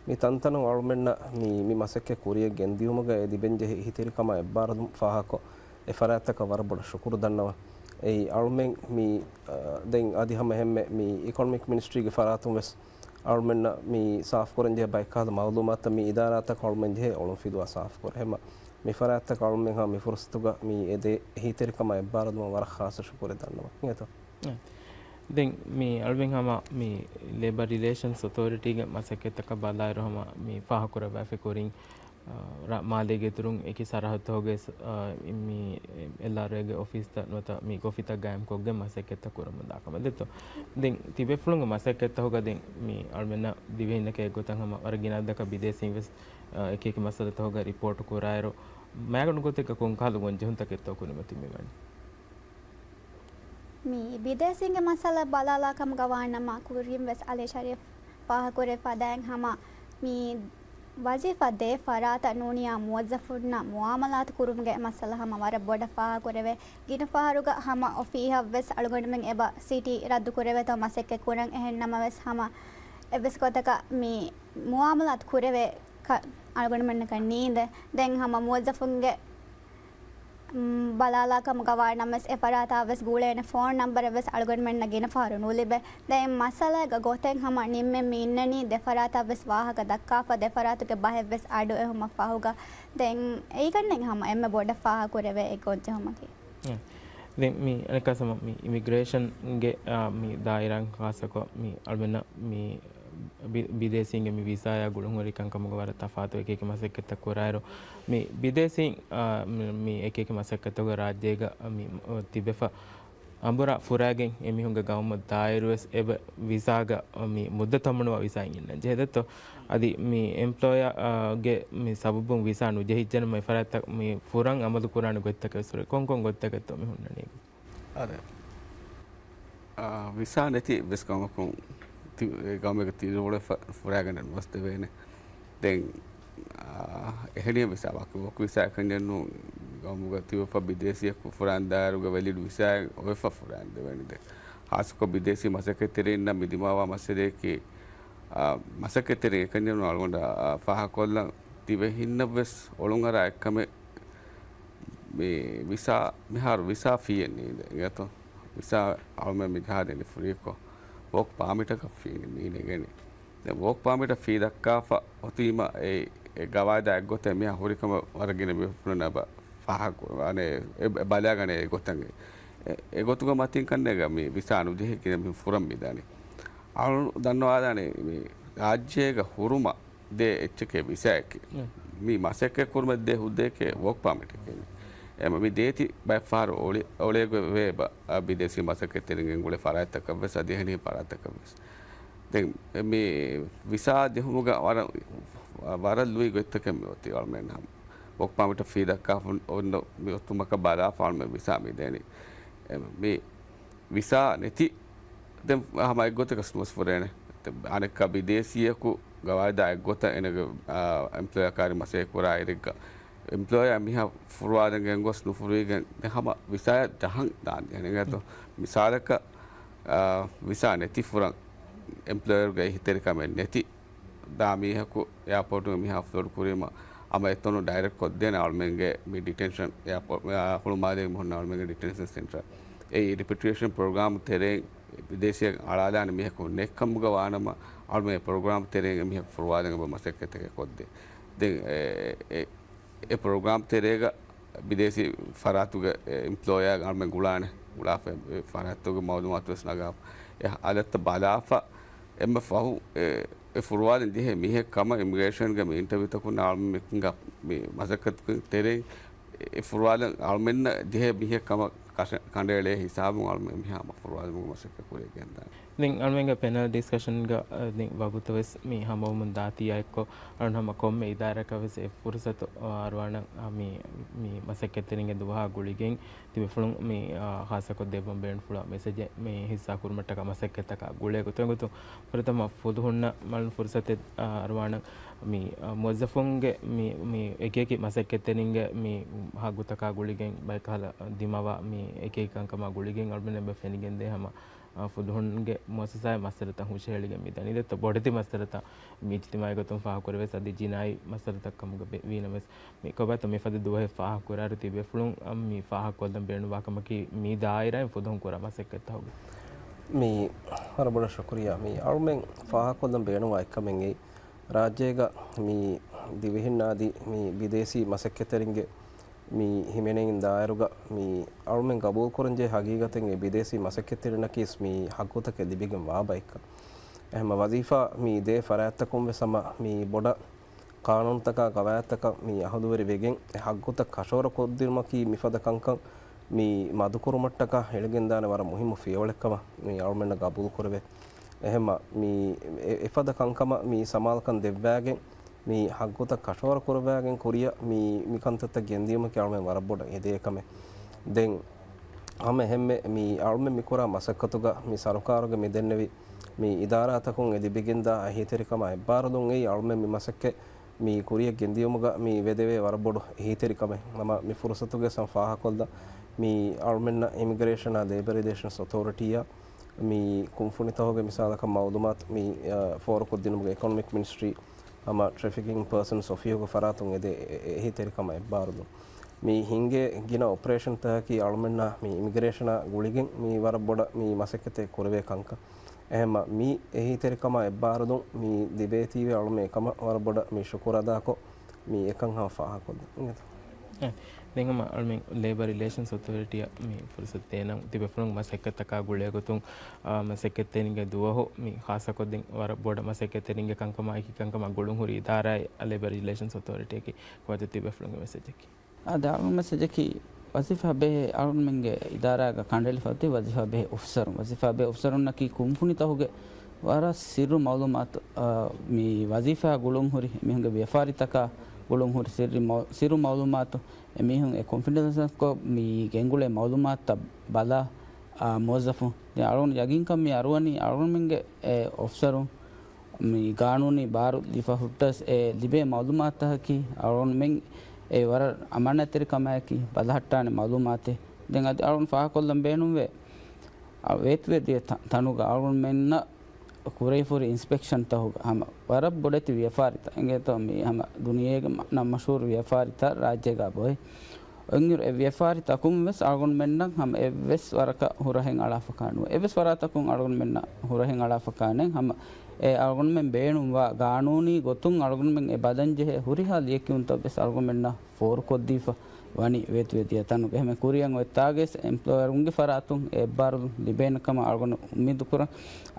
މި ތަންތަނުން އަޅުމެންނަށް މި، މި މަސައްކަތް ކުރިއަށް ގެންދިޔުމުގަ އެ ލިބެންޖެހޭ އެހީތެރިކަމާ އެއްބާރުލުން ފާހަގަކޮށް، އެ ފަރާތްތަކަށް ވަރަށް ބޮޑަށް ޝުކުރު ދަންނަވަން. އެއީ އަޅުމެން މި، އަ، ދެން އަދި ހަމަ އެހެންމެ މި އިކޮނޮމިކް މިނިސްޓްރީގެ ފަރާތުން ވެސް އަޅުމެންނަށް މި ސާފުކުރަންޖެހޭ ބައެއްކަހަލަ މައުލޫމާތުތައް މި އިދާރާތަކަށް އަޅުމެން ޖެހޭ އޮޅުންފިލުވާ ސާފުކުރަން. އެހެންމަ މި ފަރާތްތަކަށް އަޅުމެން ހަމަ މި ފުރުސަތުގަ މި އެދޭ އެހީތެރިކަމާ އެއްބާރުލުމަށް ވަރަށް ޚާއްސަ ޝުކުރެއް ދަންނަވަން. އިނގޭތޯ؟ އެ. ދެން މި އަޅުމެން ހަމަ މި ލޭބަ ރިލޭޝަންސް އޮތޯރިޓީގެ މަސައްކަތްތަކަށް ބަލާއިރު ހަމަ މި ފާހަގަކުރައްވާފައި ކުރިން، އާ، ރ-، މާލޭގެ އިތުރުން އެކި ސަރަހައްދުތަކުގައި، އާ، މި އެލްއާރްއޭގެ އޮފީސްތައް ނުވަތަ މި އޮފީސްތައް ގާއިމްކޮށްގެން މަސައްކަތްތައް ކުރަމުންދާ ކަމަށް ދެއްތޯ. ދެން ތިބޭފުޅުންގެ މަސައްކަތްތަކުގަ ދެން މި އަޅުމެންނަށް ދިވެހިންނަކަށް އެއްގޮތަށް ހަމަ ވަރަށް ގިނަ އަދަދަކަށް ބިދޭސީން ވެސް، އާ، އެކި އެކި މައްސަލަތަކުގަ ރިޕޯޓް ކުރާއިރު، މައިގަނޑު ގޮތެއްގަ ކޮންކަހަލަ ގޮންޖެހުންތަކެއްތޯ ކުރިމަތިވެވަނީ؟ މި ބިދޭސީންގެ މައްސަލަ ބަލާލާ ކަމުގަ ވާނަމަ، ކުރިން ވެސް އަލީ ޝަރީފް ފާހަގަކުރެއްވި ފަދައިން ހަމަ މި ވަޒީފާ ދޭ ފަރާތަށް ނޫނިއްޔާ މުވައްޒަފުންނަށް މުއާމަލާތު ކުރުމުގެ މައްސަލަ ހަމަ ވަރަށް ބޮޑަށް ފާހަގަކުރެވޭ. ގިނަ ފަހަރުގަ ހަމަ އޮފީހަށް ވެސް އަޅުގަނޑުމެން އެބަ ސިޓީ ރައްދު ކުރެވޭތޯ މަސައްކަތް ކުރަން. އެހެން ނަމަވެސް ހަމަ އެއްވެސް ގޮތަކަށް މި މުއާމަލާތު ކުރެވޭ ކަ-، އަޅުގަނޑުމެންނަކަށް ނީނދެ. ދެން ހަމަ މުވައްޒަފުންގެ މް، ބަލާލާ ކަމުގަ ވާނަމަވެސް އެ ފަރާތާ ވެސް ގުޅޭނެ ފޯން ނަންބަރެއް ވެސް އަޅުގަނޑުމެންނަށް ގިނަ ފަހަރު ނުލިބޭ. ދެން މައްސަލައިގަ ގޮތެއް ހަމަ ނިންމެން މި އިންނަނީ ދެ ފަރާތަށް ވެސް ވާހަކަ ދައްކާފަ، ދެ ފަރާތުގެ ބަހެއް ވެސް އަޑު އެހުމަށް ފަހުގަ. ދެން އެއީގަންނެއް ހަމަ އެންމެ ބޮޑަށް ފާހަގަކުރެވޭ އެއް ގޮންޖެހުމަކީ. އެ. ދެން މި އަނެއްކާ ސަމަ މި އިމިގްރޭޝަންގެ، އާ، މި ދާއިރާ ޚާއްސަކޮށް މި އަޅުމެންނަށް މި ބި-، ބިދޭސީންގެ މި ވިސާޔާ ގުޅުންހުރި ކަންކަމުގަ ވަރަށް ތަފާތު އެކި އެކި މަސައްކަތްތައް ކުރާއިރު، މި ބިދޭސީން، އާ، މި، މި އެކި އެކި މަސައްކަތްތަކުގަ ރާއްޖޭގަ މި، އޮ، ތިބެފަ އަނބުރާ ފުރާގެން އެމީހުންގެ ގައުމަށް ދާއިރުވެސް އެބަ ވިސާގަ މި މުއްދަތަށް މަނުވާ ވިސާއެއް އިންނަން ޖެހޭ ދެއްތޯ. އަދި މި އެމްޕްލޯޔާ، އާ، ގެ މި ސަބަބުން ވިސާ ނުޖެހިއްޖެނަމަ އެ ފަރާތްތައް މި ފުރަން އަމަލު ކުރާނެ ގޮތްތަކެއް ވެސް ހުރޭ. ކޮންކޮން ގޮތްތަކެއްތޯ މި ހުންނަނީ؟ އާދެ. އާ، ވިސާ ނެތި އެއްވެސް ގައުމަކުން ތި-، ގައުމެއްގަ ތިރިއުޅެފަ ފުރާގަނޑެއް ނުވެސް ދެވޭނެ. ދެން، އާ، އެހެނިހެން ވިސާ ވަކި ވަކި ވިސާ އެކަންޏެއް ނޫން. ގައުމުގަ ތިއުޅެފަ ބިދޭސީއަކު ފުރާން ދާއިރުގަ ވެލިޑް ވިސާއެއް އޮވެފަ ފުރާން ދެވޭނެ. ދެން ހާއްސަކޮށް ބިދޭސީ މަސައްކަތްތެރިންނަށް މި ދިމާވާ މައްސަލަޔަކީ، އާ، މަސައްކަތްތެރިން އެކަންޏެއް ނޫން އަޅުގަނޑަށް، އާ، ފާހަގަކޮށްލަން ދިވެހިންނަށްވެސް އޮޅުންއަރާ އެއްކަމެއް މި ވިސާ، މިހާރު ވިސާ ފީއެއް ނީނދެ އިނގޭތޯ؟ ވިސާ އަޅުމެން މި ޖަހާދޭނީ ފްރީކޮށް، ވޯކް ޕާމިޓަކަށް ފީ ނީނދެގެން. ދެން ވޯކް ޕާމިޓަށް ފީ ދައްކާފަ އޮތީމަ އެ، އެ ގަވާއިދާ އެއްގޮތަށް މިހާ ހުރިކަމަށް ވަރަށް ގިނަ މީހުންނަށް އެބަ ފާހަގަ، އަނެ، އެ، އެ ބަލާގަނޭ އެ ގޮތަށް. އެ، އެ ގޮތުގަ މަތިން ކަންނޭގަ މި ވިސާ ނުޖެހި ގިނަ މީހުން ފުރަން މިދާނީ. އަޅު ދަންނަވާލާނީ މި ރާއްޖޭގަ ހުރުމަށް ދޭ އެއްޗެކޭ ވިސާއަކީ. މި މަސައްކަތް ކުރުމަށް ދޭ ހުއްދައެކޭ ވޯކް ޕާމިޓެކޭ. އެ، މި ދޭތި ބައެއް ފަހަރު އޮޅި، އޮޅޭގޮތް ވޭ ބަ-، އަ، ބިދޭސީ މަސައްކަތްތެރިން ގެންގުޅޭ ފަރާތްތަކަށްވެސް، އަދި އެހެނިހެން ފަރާތްތަކަށްވެސް. ދެން މި ވިސާ ޖެހުމުގަ ވަރަށް، ވަރަށް ލުއި ގޮތްތަކެއް މި އޮތީ އަޅުމެން ހަމަ. ވޯކް ޕާމިޓަށް ފީ ދައްކާފަ އޮންނަ މި އޮތުމަކަށް ބަލާފަ އަޅުމެން ވިސާ މި ދޭނީ. އެ، މި ވިސާ ނެތި ދެން ހަމަ އެއްގޮތަކަށް ނުވެސް ފުރޭނެ. އަނެއްކާ ބިދޭސީއަކު ގަވާއިދާ އެއްގޮތަށް އޭނަގެ، އާ، އެމްޕްލޮޔާ ކާރި މަސައްކަތް ކުރާ އިރެއްގަ އެމްޕްލޮޔާ މިހާ ފުރުވާލަން ގެންގޮސް ނުފުރީގެން ދެން ހަމަ ވިސާއަށް ޖަހަން ދާން އެނގޭތޯ. މިސާލަކަށް، އާ، ވިސާ ނެތި ފުރަން އެމްޕްލޮޔަރުގެ އެހީތެރިކަމެއް ނެތި ދާ މީހަކު އެއާޕޯޓުގެ މިހާ އޮފްލޯޑް ކުރީމަ، ހަމަ އެތަނުން ޑައިރެކްޓް ކޮށްދޭނެ އަޅުމެންގެ މި ޑިޓެންޝަން އެއާޕޯ-، އާ، ހުޅުމާލޭގެ މި ހުންނަ އަޅުމެންގެ ޑިޓެންޝަން ސެންޓަރ. އެއީ ރިޕެޓްރިއޭޝަން ޕްރޮގްރާމް ތެރެއިން ބިދޭސީއަށް އަޅާލާނެ މީހަކު ނެތްކަމުގަ ވާނަމަ، އަޅުމެން ޕްރޮގްރާމް ތެރެއިން އެމީހަކު ފުރުވާލަން އެބަ މަސައްކަތްތަކެއް ކޮށްދޭ. ދެން އެ، އެ، އެ ޕްރޮގްރާމް ތެރޭގަ ބިދޭސީ ފަރާތުގެ އެ އެމްޕްލޮޔާ އަޅުމެން ގުޅާނެ، ގުޅާފަ އެ ފަރާތުގެ މައުލޫމާތު ވެސް ނަގާފަ. އެ ހާލަތްތައް ބަލާފަ، އެންމެ ފަހު އެ، އެ ފުރުވާލަން ޖެހޭ މީހެއް ކަމަށް އިމިގްރޭޝަންގެ މި އިންޓަވިއުތަކުން އަޅުމެން މި މަސައްކަތުގެ ތެރެއިން އެ ފުރުވާލަން އަޅުމެންނަށް ޖެހޭ މީހެއް ކަމަށް ކަށަ-، ކަނޑައެޅޭ ހިސާބުން އަޅުމެން މިހާ ހަމަ ފުރުވާލުމުގެ މަސައްކަތް ކުރިއަށް ގެންދާނެ. ދެން އަޅުމެންގެ ޕެނަލް ޑިސްކަޝަންގަ، އަ، ދެން ވަގުތު ވެސް މި ހަމަވަމުން ދާތީ އާއެއްކޮށް، އަޅުން ހަމަ ކޮންމެ އިދާރަކަށް ވެސް އެ ފުރުސަތު، އަ، އަރުވާނަން، އަ، މި، މި މަސައްކަތްތެރިންގެ ދުވަހާ ގުޅިގެން ތިބޭފުޅުން މި، އާ، ޚާއްޞަކޮށް ދެއްވަން ބޭނުންފުޅާ މެސެޖެއް މި ހިއްސާ ކުރުމަށްޓަކާ މަސައްކަތްތަކާ ގުޅޭ ގޮތުން ގޮތުން ފުރަތަމަ ފުލުހުންނަށް މަޅުން ފުރުސަތެއް، އާ، އަރުވާނަން މި، އާ، މުވައްޒަފުންގެ މި، މި އެކިއެކި މަސައްކަތްތެރިންގެ މި ހައްގުތަކާ ގުޅިގެން ބައެއްކަހަލަ ދިމަވާ މި އެކިއެކި ކަންކަމާ ގުޅިގެން އަޅުމެން އެބަ ފެނިގެންދޭ ހަމަ، އާ، ފުލުހުންގެ މުއައްސަސާއިން މައްސަލަތައް ހުށަހެޅިގެން މިދަނީ. ދެއްތޯ ބޮޑެތި މައްސަލަތައް މި އިޖްތިމާޢީ ގޮތުން ފާހަގަކުރެވޭ އަދި ޖިނާއީ މައްސަލަތައް ކަމުގަ ވީނަމަވެސް، މި ކޮބާތޯ މިފަދަ ދުވަހެއް ފާހަގަކުރާއިރު ތިބޭފުޅުން މި ފާހަގަކޮށްލަން ބޭނުންވާ ކަމަކީ މި ދާއިރާއިން ފުލުހުން ކުރާ މަސައްކަތްތަކުގެ. މި ވަރަށް ބޮޑަށް ޝުކުރިއްޔާ. މި އަޅުމެން ފާހަގަކޮށްލަން ބޭނުންވާ އެއްކަމެއް އެއީ، ރާއްޖޭގަ މި ދިވެހިންނާ އަދި މި ބިދޭސީ މަސައްކަތްތެރިންގެ މި ހިމެނެއިން ދާއިރުގަ މި އަޅުމެން ގަބޫލުކުރަންޖެހޭ ހަގީގަތެއް އެ ބިދޭސީ މަސައްކަތްތެރިންނަކީސް މި ހައްގުތަކެއް ލިބިގެން ވާ ބައެއްކަން. އެހެންމަ ވަޒީފާ މި ދޭ ފަރާތްތަކުން ވެސް ހަމަ މި ބޮޑަށް ޤާނޫނުތަކާ، ގަވާއިދުތަކަށް މި އަހުލުވެރި ވެގެން، އެ ހައްގުތައް ކަށަވަރު ކޮށްދިނުމަކީ މިފަދަ ކަންކަން މި މަދުކުރުމަށްޓަކާ ހިޅިގެންދާނެ ވަރަށް މުހިއްމު ފިޔަވަޅެއްކަމަށް މި އަޅުމެންނަށް ގަބޫލުކުރެވޭ. އެހެންމަ މި އެ-، އެފަދަ ކަންކަމަށް މި ސަމާލުކަން ދެއްވާގެން، މި ހައްގުތައް ކަށަވަރު ކުރައްވާގެން ކުރިއަށް މި، މި ކަންތައްތައް ގެންދިޔުމަކީ އަޅުމެން ވަރަށް ބޮޑަށް އެދޭ ކަމެއް. ދެން ހަމަ އެހެންމެ މި އަޅުމެން މި ކުރާ މަސައްކަތުގަ މި ސަރުކާރުގެ މި ދެންނެވި މި އިދާރާތަކުން އެ ލިބިގެންދާ އެހީތެރިކަމާ އެއްބާރުލުން އެއީ އަޅުމެން މި މަސައްކަތް މި ކުރިއަށް ގެންދިޔުމުގަ މި ވެދެވޭ ވަރަށް ބޮޑު އެހީތެރިކަމެއް. ހަމަ މި ފުރުސަތުގައި ހަމަ ފާހަގަކޮށްލަން މި އަޅުމެންނަށް އިމިގްރޭޝަނާ ލޭބަރ ރިލޭޝަންސް އޮތޯރިޓީއާ މި ކުންފުނިތަކުގެ މިސާލަކަށް މައުލޫމާތު މި، އަ، ފޯރުކޮށްދިނުމުގެ އިކޮނޮމިކް މިނިސްޓްރީ ހަމަ ޓްރެފިކިން ޕާސަންސް އޮފީހުގެ ފަރާތުން އެދޭ އެ-، އެ-، އެހީތެރިކަމާ އެއްބާރުލުން. މި ހިންގޭ ގިނަ އޮޕަރޭޝަންތަކަކީ އަޅުމެންނާ މި އިމިގްރޭޝަނާ ގުޅިގެން މި ވަރަށް ބޮޑަށް މި މަސައްކަތެއް ކުރެވޭ ކަންކަން. އެހެންމަ މި އެހީތެރިކަމާ އެއްބާރުލުން މި ލިބޭތީވެ އަޅުމެން އެކަމަށް ވަރަށް ބޮޑަށް މި ޝުކުރު އަދާކޮށް، މި އެކަން ހަމަ ފާހަގަކޮށްލަން އިނގޭތޯ. އެ، ދެން ހަމަ އަޅުމެން ލޭބަރ ރިލޭޝަންސް އޮތޯރިޓީއަށް މި ފުރުސަތު ދޭނަން ތިބޭފުޅުން މަސައްކަތްތަކާ ގުޅޭގޮތުން، އާ، މަސައްކަތްތެރިންގެ ދުވަހު މި ޚާއްޞަކޮށްދެން ވަރަށް ބޮޑަށް މަސައްކަތްތެރިންގެ ކަންކަމާ އެކި ކަންކަމާ ގުޅުންހުރި އިދާރާއެއް ލޭބަރ ރިލޭޝަންސް އޮތޯރިޓީއަކީ ކޮބާތޯ ތިބޭފުޅުންގެ މެސެޖަކީ؟ އާދެ، އަޅުގަނޑު މެސެޖަކީ ވަޒީފާ ބެހޭ އަޅުގަނޑުމެންގެ އިދާރާގަ ކަނޑައެޅިފަ އޮތީ ވަޒީފާ ބެހޭ އޮފިސަރުން. ވަޒީފާ ބެހޭ އޮފިސަރުންނަކީ ކުންފުނިތަކުގެ ވަރަށް ސިއްރު މައުލޫމާތު، އާ، މި ވަޒީފާ ގުޅުންހުރި މީހުންގެ ވިޔަފާރިތަކާ ގުޅުންހުރި ސިއްރު މައު-، ސިއްރު މައުލޫމާތު އެ މީހުން އެ ކޮންފިޑެންސްކޮށް މި ގެންގުޅޭ މައުލޫމާތުތައް ބަލާ، އާ، މުވައްޒަފުން. ދެން އަޅުގަނޑު ޔަގީންކަން މި އަރުވަނީ އަޅުގަނޑުމެންގެ އެ އޮފިސަރުން މި ގާނޫނީ ބާރު ލިބިފަ ހުއްޓަސް އެ ލިބޭ މައުލޫމާތުތަކަކީ އަޅުގަނޑުމެން އެ ވަރަށް އަމާނާތްތެރިކަމާއެކީ ބަލަހައްޓާނެ މައުލޫމާތެއް. ދެން އަދި އަޅުގަނޑު ފާހަގަކޮށްލަން ބޭނުންވޭ، އަ، ވޭތުވެދިޔަ ތަ-، ތަނުގަ އަޅުގަނޑުމެންނަށް ކުރެވިފަހުރި އިންސްޕެކްޝަންތަކުގަ ހަމަ ވަރަށް ބޮޑެތި ވިޔަފާރިތައް އެނގޭތޯ، މި ހަމަ ދުނިޔޭގެ މަ-، ނަން މަޝްހޫރު ވިޔަފާރިތައް ރާއްޖޭގަ އޮތް. އޮތްއިރު އެ ވިޔަފާރިތަކުން ވެސް އަޅުގަނޑުމެންނަށް ހަމަ އެއްވެސް ވަރަކަށް ހުރަހެއް އަޅާފަކާ ނުވޭ. އެއްވެސް ފަރާތަކުން އަޅުގަނޑުމެންނަށް ހުރަހެއް އަޅާފަކާ ނެތް. ހަމަ އެ އަޅުގަނޑުމެން ބޭނުންވާ ގާނޫނީ ގޮތުން އަޅުގަނޑުމެން އެ ބަލަން ޖެހޭ ހުރިހާ ލިޔެކިޔުންތައް ވެސް އަޅުގަނޑުމެންނަށް ފޯރުކޮށްދީފަ ވަނީ ވޭތުވެދިޔަ ތަނުގަ. އެހެން ކުރިއަށް އޮތްތާގައި އެމްޕްލޯޔަރުންގެ ފަރާތުން އެއްބާރުލުން ލިބޭނެ ކަމަށް އަޅުގަނޑު އުއްމީދު ކުރަން.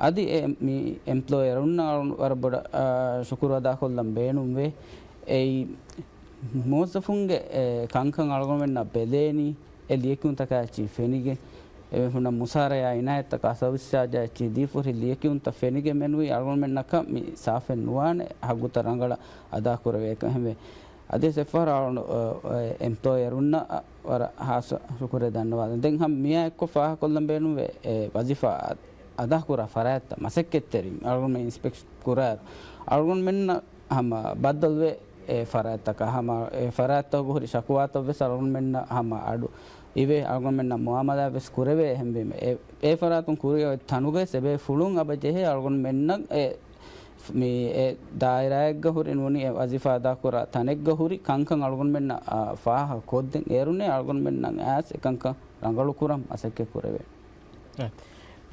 އަދި އެ މި އެމްޕްލޯޔަރުންނަށް އަޅުގަނޑު ވަރަށް ބޮޑަށް، އާ، ޝުކުރު އަދާކޮށްލަން ބޭނުންވޭ. އެއީ މުވައްޒަފުންގެ އެ ކަންކަން އަޅުގަނޑުމެންނަށް ބެލޭނީ އެ ލިޔެކިޔުންތަކާ އެއްޗެހި ފެނިގެން، އެ މީހުންނަށް މުސާރަޔާ އިނާޔަތްތަކާ ސަރވިސް ޗާޖާ އެއްޗެހި ދީފަހުރި ލިޔެކިޔުންތައް ފެނިގެން މެނުވީ އަޅުގަނޑުމެންނަކަށް މި ސާފެއް ނުވާނެ ހައްގުތައް ރަނގަޅަށް އަދާކުރެވޭކަށް. އެހެންވެ، އަދިވެސް އެއްފަހަރު އަޅުގަނޑު، އަ، އެމްޕްލޯޔަރުންނަށް ވަރަށް ހާއްސަ ޝުކުރެއް ދަންނަވާލަން. ދެން ހަމަ މިއާ އެއްކޮށް ފާހަގަކޮށްލަން ބޭނުންވޭ، އެ ވަޒީފާ އަ-، އަދާކުރާ ފަރާތްތައް މަސައްކަތްތެރިން އަޅުގަނޑުމެން އިންސްޕެކްޓް ކުރާއިރު އަޅުގަނޑުމެންނަށް ހަމަ ބައްދަލުވޭ އެ ފަރާތްތަކަށް. ހަމަ އެ ފަރާތްތަކުގަ ހުރި ޝަކުވާތައް ވެސް އަޅުގަނޑުމެންނަށް ހަމަ އަޑު އިވޭ، އަޅުގަނޑުމެންނަށް މުއާމަލާ ވެސް ކުރެވޭ. އެހެންވީމަ އެ، އެ ފަރާތުން ކުރިއަށް އޮތް ތަނުގައި އެބޭފުޅުން އަބަ ޖެހޭ އަޅުގަނޑުމެންނަށް އެ މި އެ ދާއިރާއެއްގަ ހުރި ނޫނީ އެ ވަޒީފާ އަދާކުރާ ތަނެއްގަ ހުރި ކަންކަން އަޅުގަނޑުމެންނަށް، އާ، ފާހަގަ ކޮށްދޭން. އޭރުންނޭ އަޅުގަނޑުމެންނަށް އައިސް އެކަންކަން ރަނގަޅުކުރަން މަސައްކަތް ކުރެވޭ. އެ،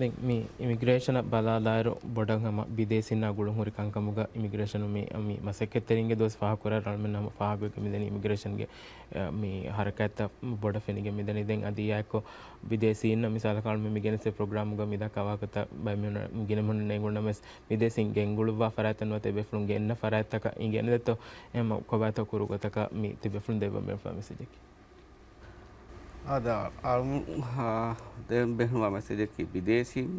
ދެން މި އިމިގްރޭޝަނަށް ބަލާލާއިރު ބޮޑަށް ހަމަ ބިދޭސީންނާ ގުޅުން ހުރި ކަންކަމުގަ އިމިގްރޭޝަނު މި، މި މަސައްކަތްތެރިންގެ ދުވަސް ފާހަގަކުރާ އަޅުމެން ހަމަ ފާހަގަވެގެން މިދަނީ އިމިގްރޭޝަންގެ، އެ، މި ހަރަކާތްތައް ބޮޑަށް ފެނިގެން މިދަނީ. ދެން އަދި އެއާއެކު ބިދޭސީންނަށް މިސާލަކަށް އަޅުމެން މި ގެނެސް ޕްރޮގްރާމުގަ މިދައްކާ ވާހަކަތައް ބައެއް މީހުން ގިނަ މީހުން ނޭނގުނަމަވެސް ބިދޭސީން ގެންގުޅުއްވާ ފަރާތްތައް ނުވަތަ އެބޭފުޅުން ގެންނަ ފަރާތްތަކަށް އިނގޭނެ ދެއްތޯ؟ އެހެން ކޮބާތޯ ކުރު ގޮތަކަށް މި ތިބޭފުޅުން ދެއްވަން ބޭނުންވާ މެސެޖަކީ؟ އާދަ، އަޅު-، އާ، ދެން ބޭނުންވާ މެސެޖަކީ ބިދޭސީން،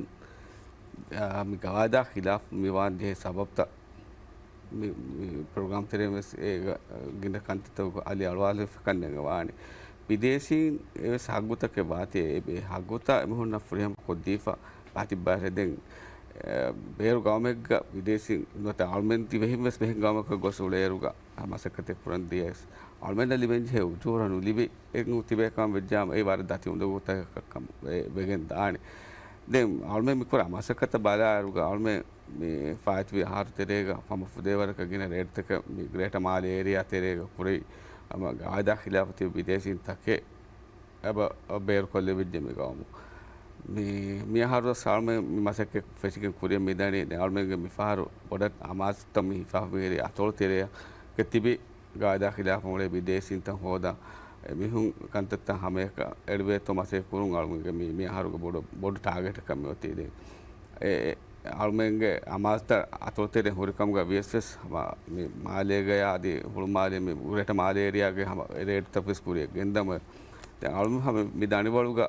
އާ، މި ގަވާއިދާ ޚިލާފު މިވާން ޖެހޭ ސަބަބުތައް މި، މި ޕްރޮގްރާމް ތެރެއިން ވެސް އޭގަ ގިނަ ކަންތައްތަކުގަ އަލި އަޅުވާލެވިފަކަން ނޭނގެވާނެ. ބިދޭސީން އެވެސް ހައްގުތަކެއް ވާތީ، އެ ހައްގުތައް އެމީހުންނަށް ފުރިހަމަ ކޮށްދީފަ ވާތިއްބާރެ. ދެން، އެ، ބޭރު ގައުމެއްގަ ބިދޭސީން ނުވަތަ އަޅުމެން ދިވެހިން ވެސް ބެހެން ގައުމަކަށް ގޮސް އުޅޭއިރުގަ މަސައްކަތެއް ކުރަން ދިޔަސް، އަޅުމެންނަށް ލިބެން ޖެހޭ އުޖޫރަ ނުލިބި އެއް ތިބޭ ކަމަށް ވެއްޖާމަ، އެ ވަރަށް ދަތި އުނދަގޫތަކަކަށް ވެގެން ދާނެ. ދެން އަޅުމެން މިކުރާ މަސައްކަތަށް ބަލާއިރުގަ އަޅުމެން މި ފާއިތުވި އަހަރު ތެރޭގަ ހަމަ ފުދޭވަރަކަށް ގިނަ ރޭޓްތަކެއް މި ގްރޭޓަ މާލޭ އޭރިއާ ތެރޭގަ ކުރި ހަމަ ގަވާއިދާ ޚިލާފަށް ތިބި ބިދޭސީން ތަކެއް އެބަ ބޭރުކޮށްލެވިއްޖެ މި ގައުމު. މި، މި އަހަރު ސާޅުމެ މި މަސައްކަތް ފެށިގެން ކުރިއަށް މިދަނީ. ދެން އަޅުމެންގެ މި ފަހަރު ބޮޑަށް އަމާޒުތައް މި ހިފާފަ މިހިރީ އަތޮޅު ތެރެއަށް ތިބި ގަވާއިދާ ޚިލާފަށް އުޅޭ ބިދޭސީންތައް ހޯދާ، އެ މީހުން ކަންތައްތައް ހަމަޔަކަށް އެޅުވޭތޯ މަސައްކަތް ކުރުން އަޅުމެންގެ މި، މި އަހަރުގެ ބޮޑު، ބޮޑު ޓާގެޓަކަށް މި އޮތީ. ދެން އެ، އެ، އަޅުމެންގެ އަމާޒުތައް އަތޮޅު ތެރެއިން ހުރި ކަމުގަ ވިޔަސް ވެސް ހަމަ މި މާލޭގަޔާ އަދި ހުޅުމާލޭ މި ގްރޭޓަ މާލޭ އޭރިއާގެ ހަމަ ރޭޓްތައް ވެސް ކުރިއަށް ގެންދަމު. ދެން އަޅުމެން ހަމަ މި ދަނޑިވަޅުގަ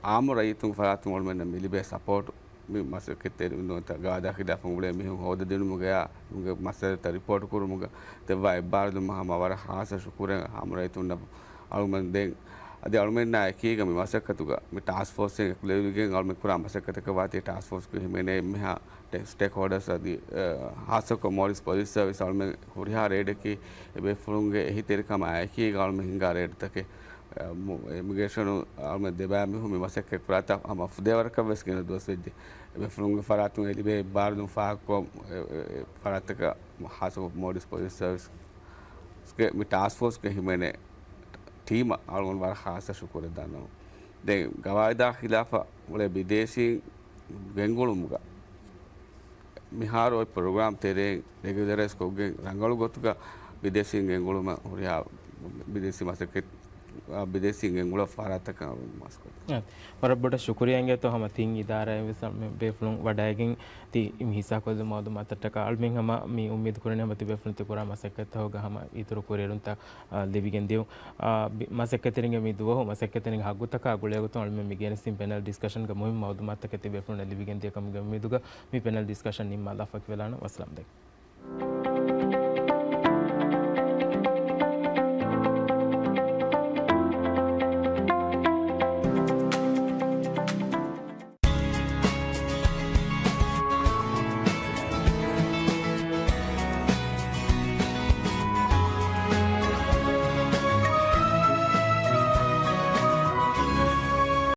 އާއްމު ރައްޔިތުން ފަރާތުން އަޅުމެންނަށް މި ލިބޭ ސަޕޯޓް މި މަސައްކަތްތެރި ނުވަތަ ގަވާއިދާ ޚިލާފަށް އުޅޭ މީހުން ހޯދަދިނުމުގަޔާ އަޅުމެންގެ މައްސަލަތައް ރިޕޯޓް ކުރުމުގަ ދެއްވާ އެއްބާރުލުމަށް ހަމަ ވަރަށް ހާއްސަ ޝުކުރެއް އާއްމު ރައްޔިތުންނަށް އަޅުމެން ދޭން. އަދި އަޅުމެންނާ އެކީގަ މި މަސައްކަތުގަ މި ޓާސްކް ފޯސްއެއް އެކުލެވިގެން އަޅުމެން ކުރާ މަސައްކަތަކަށް ވާތީ ޓާސްކް ފޯސްގެ ހިމެނޭ އެންމެހާ ޓެ-، ސްޓޭކް ހޯލްޑަރސް އަދި، އަ، ހާއްސަކޮށް މޯލްޑިވްސް ޕޮލިސް ސަރވިސް އަޅުމެން ހުރިހާ ރޭޑަކީ އެބޭފުޅުންގެ އެހީތެރިކަމާ އެކީގަ އަޅުމެން ހިންގާ ރޭޑްތަކެއް. އަ، މު-، އިމިގްރޭޝަނު އަޅުމެން ދެބައި މީހުން މި މަސައްކަތް ކުރާތާ ހަމަ ފުދޭވަރަކަށް ވެސް ގިނަ ދުވަސް ވެއްޖެ. އެބޭފުޅުންގެ ފަރާތުން އެ ލިބޭ އެއްބާރުލުން ފާހަގަކޮށް، އެ، އެ، އެ، ފަރާތަކަށް ހާއްސަކޮށް މޯލްޑިވްސް ޕޮލިސް ސަރވިސްގެ މި ޓާސްކް ފޯސްގެ ހިމެނޭ ޓީމަށް އަޅުގަނޑު ވަރަށް ހާއްސަ ޝުކުރެއް ދަންނަވަން. ދެން ގަވާއިދާ ޚިލާފަށް އުޅޭ ބިދޭސީން ގެންގުޅުމުގަ މިހާރު އޮތް ޕްރޮގްރާމް ތެރެއިން ރެގިއުލަރައިޒް ކޮށްގެން ރަނގަޅު ގޮތުގަ ބިދޭސީން ގެންގުޅުމަށް ހުރިހާ ބިދޭސީ މަސައްކަތް، އާ، ބިދޭސީން ގެންގުޅުއްވާ ފަރާތްތަކަށް މަސްކޮށް. އާ، ވަރަށް ބޮޑަށް ޝުކުރިއްޔާ އިނގޭތޯ ހަމަ ތިން އިދާރާއިން ވެސް އަޅުމެން ބޭފުޅުން ވަޑައިގެން ތި މި ހިއްސާކޮށްލި މައުލޫމާތަށްޓަކާ. އަޅުމެން ހަމަ މި އުއްމީދު ކުރަނީ ހަމަ ތިބޭފުޅުން ތި ކުރާ މަސައްކަތްތަކުގަ ހަމަ އިތުރު ކުރިއެރުންތައް، އާ، ލިބިގެން ދިޔުން. އާ، ބި-، މަސައްކަތްތެރިންގެ މި ދުވަހު މަސައްކަތްތެރިންގެ ހައްގުތަކާ ގުޅޭގޮތުން އަޅުމެން މި ގެނެސްދިން ޕެނަލް ޑިސްކަޝަންގެ މުހިންމު މައުލޫމާތުތަކެއް ތިބޭފުޅުންނަށް ލިބިގެން ދިޔަ ކަމުގެ އުއްމީދުގަ މި ޕެނަލް ޑިސްކަޝަން ނިންމާލާ ފަކިވެލާނަން. ވައްސަލާމް ދެން.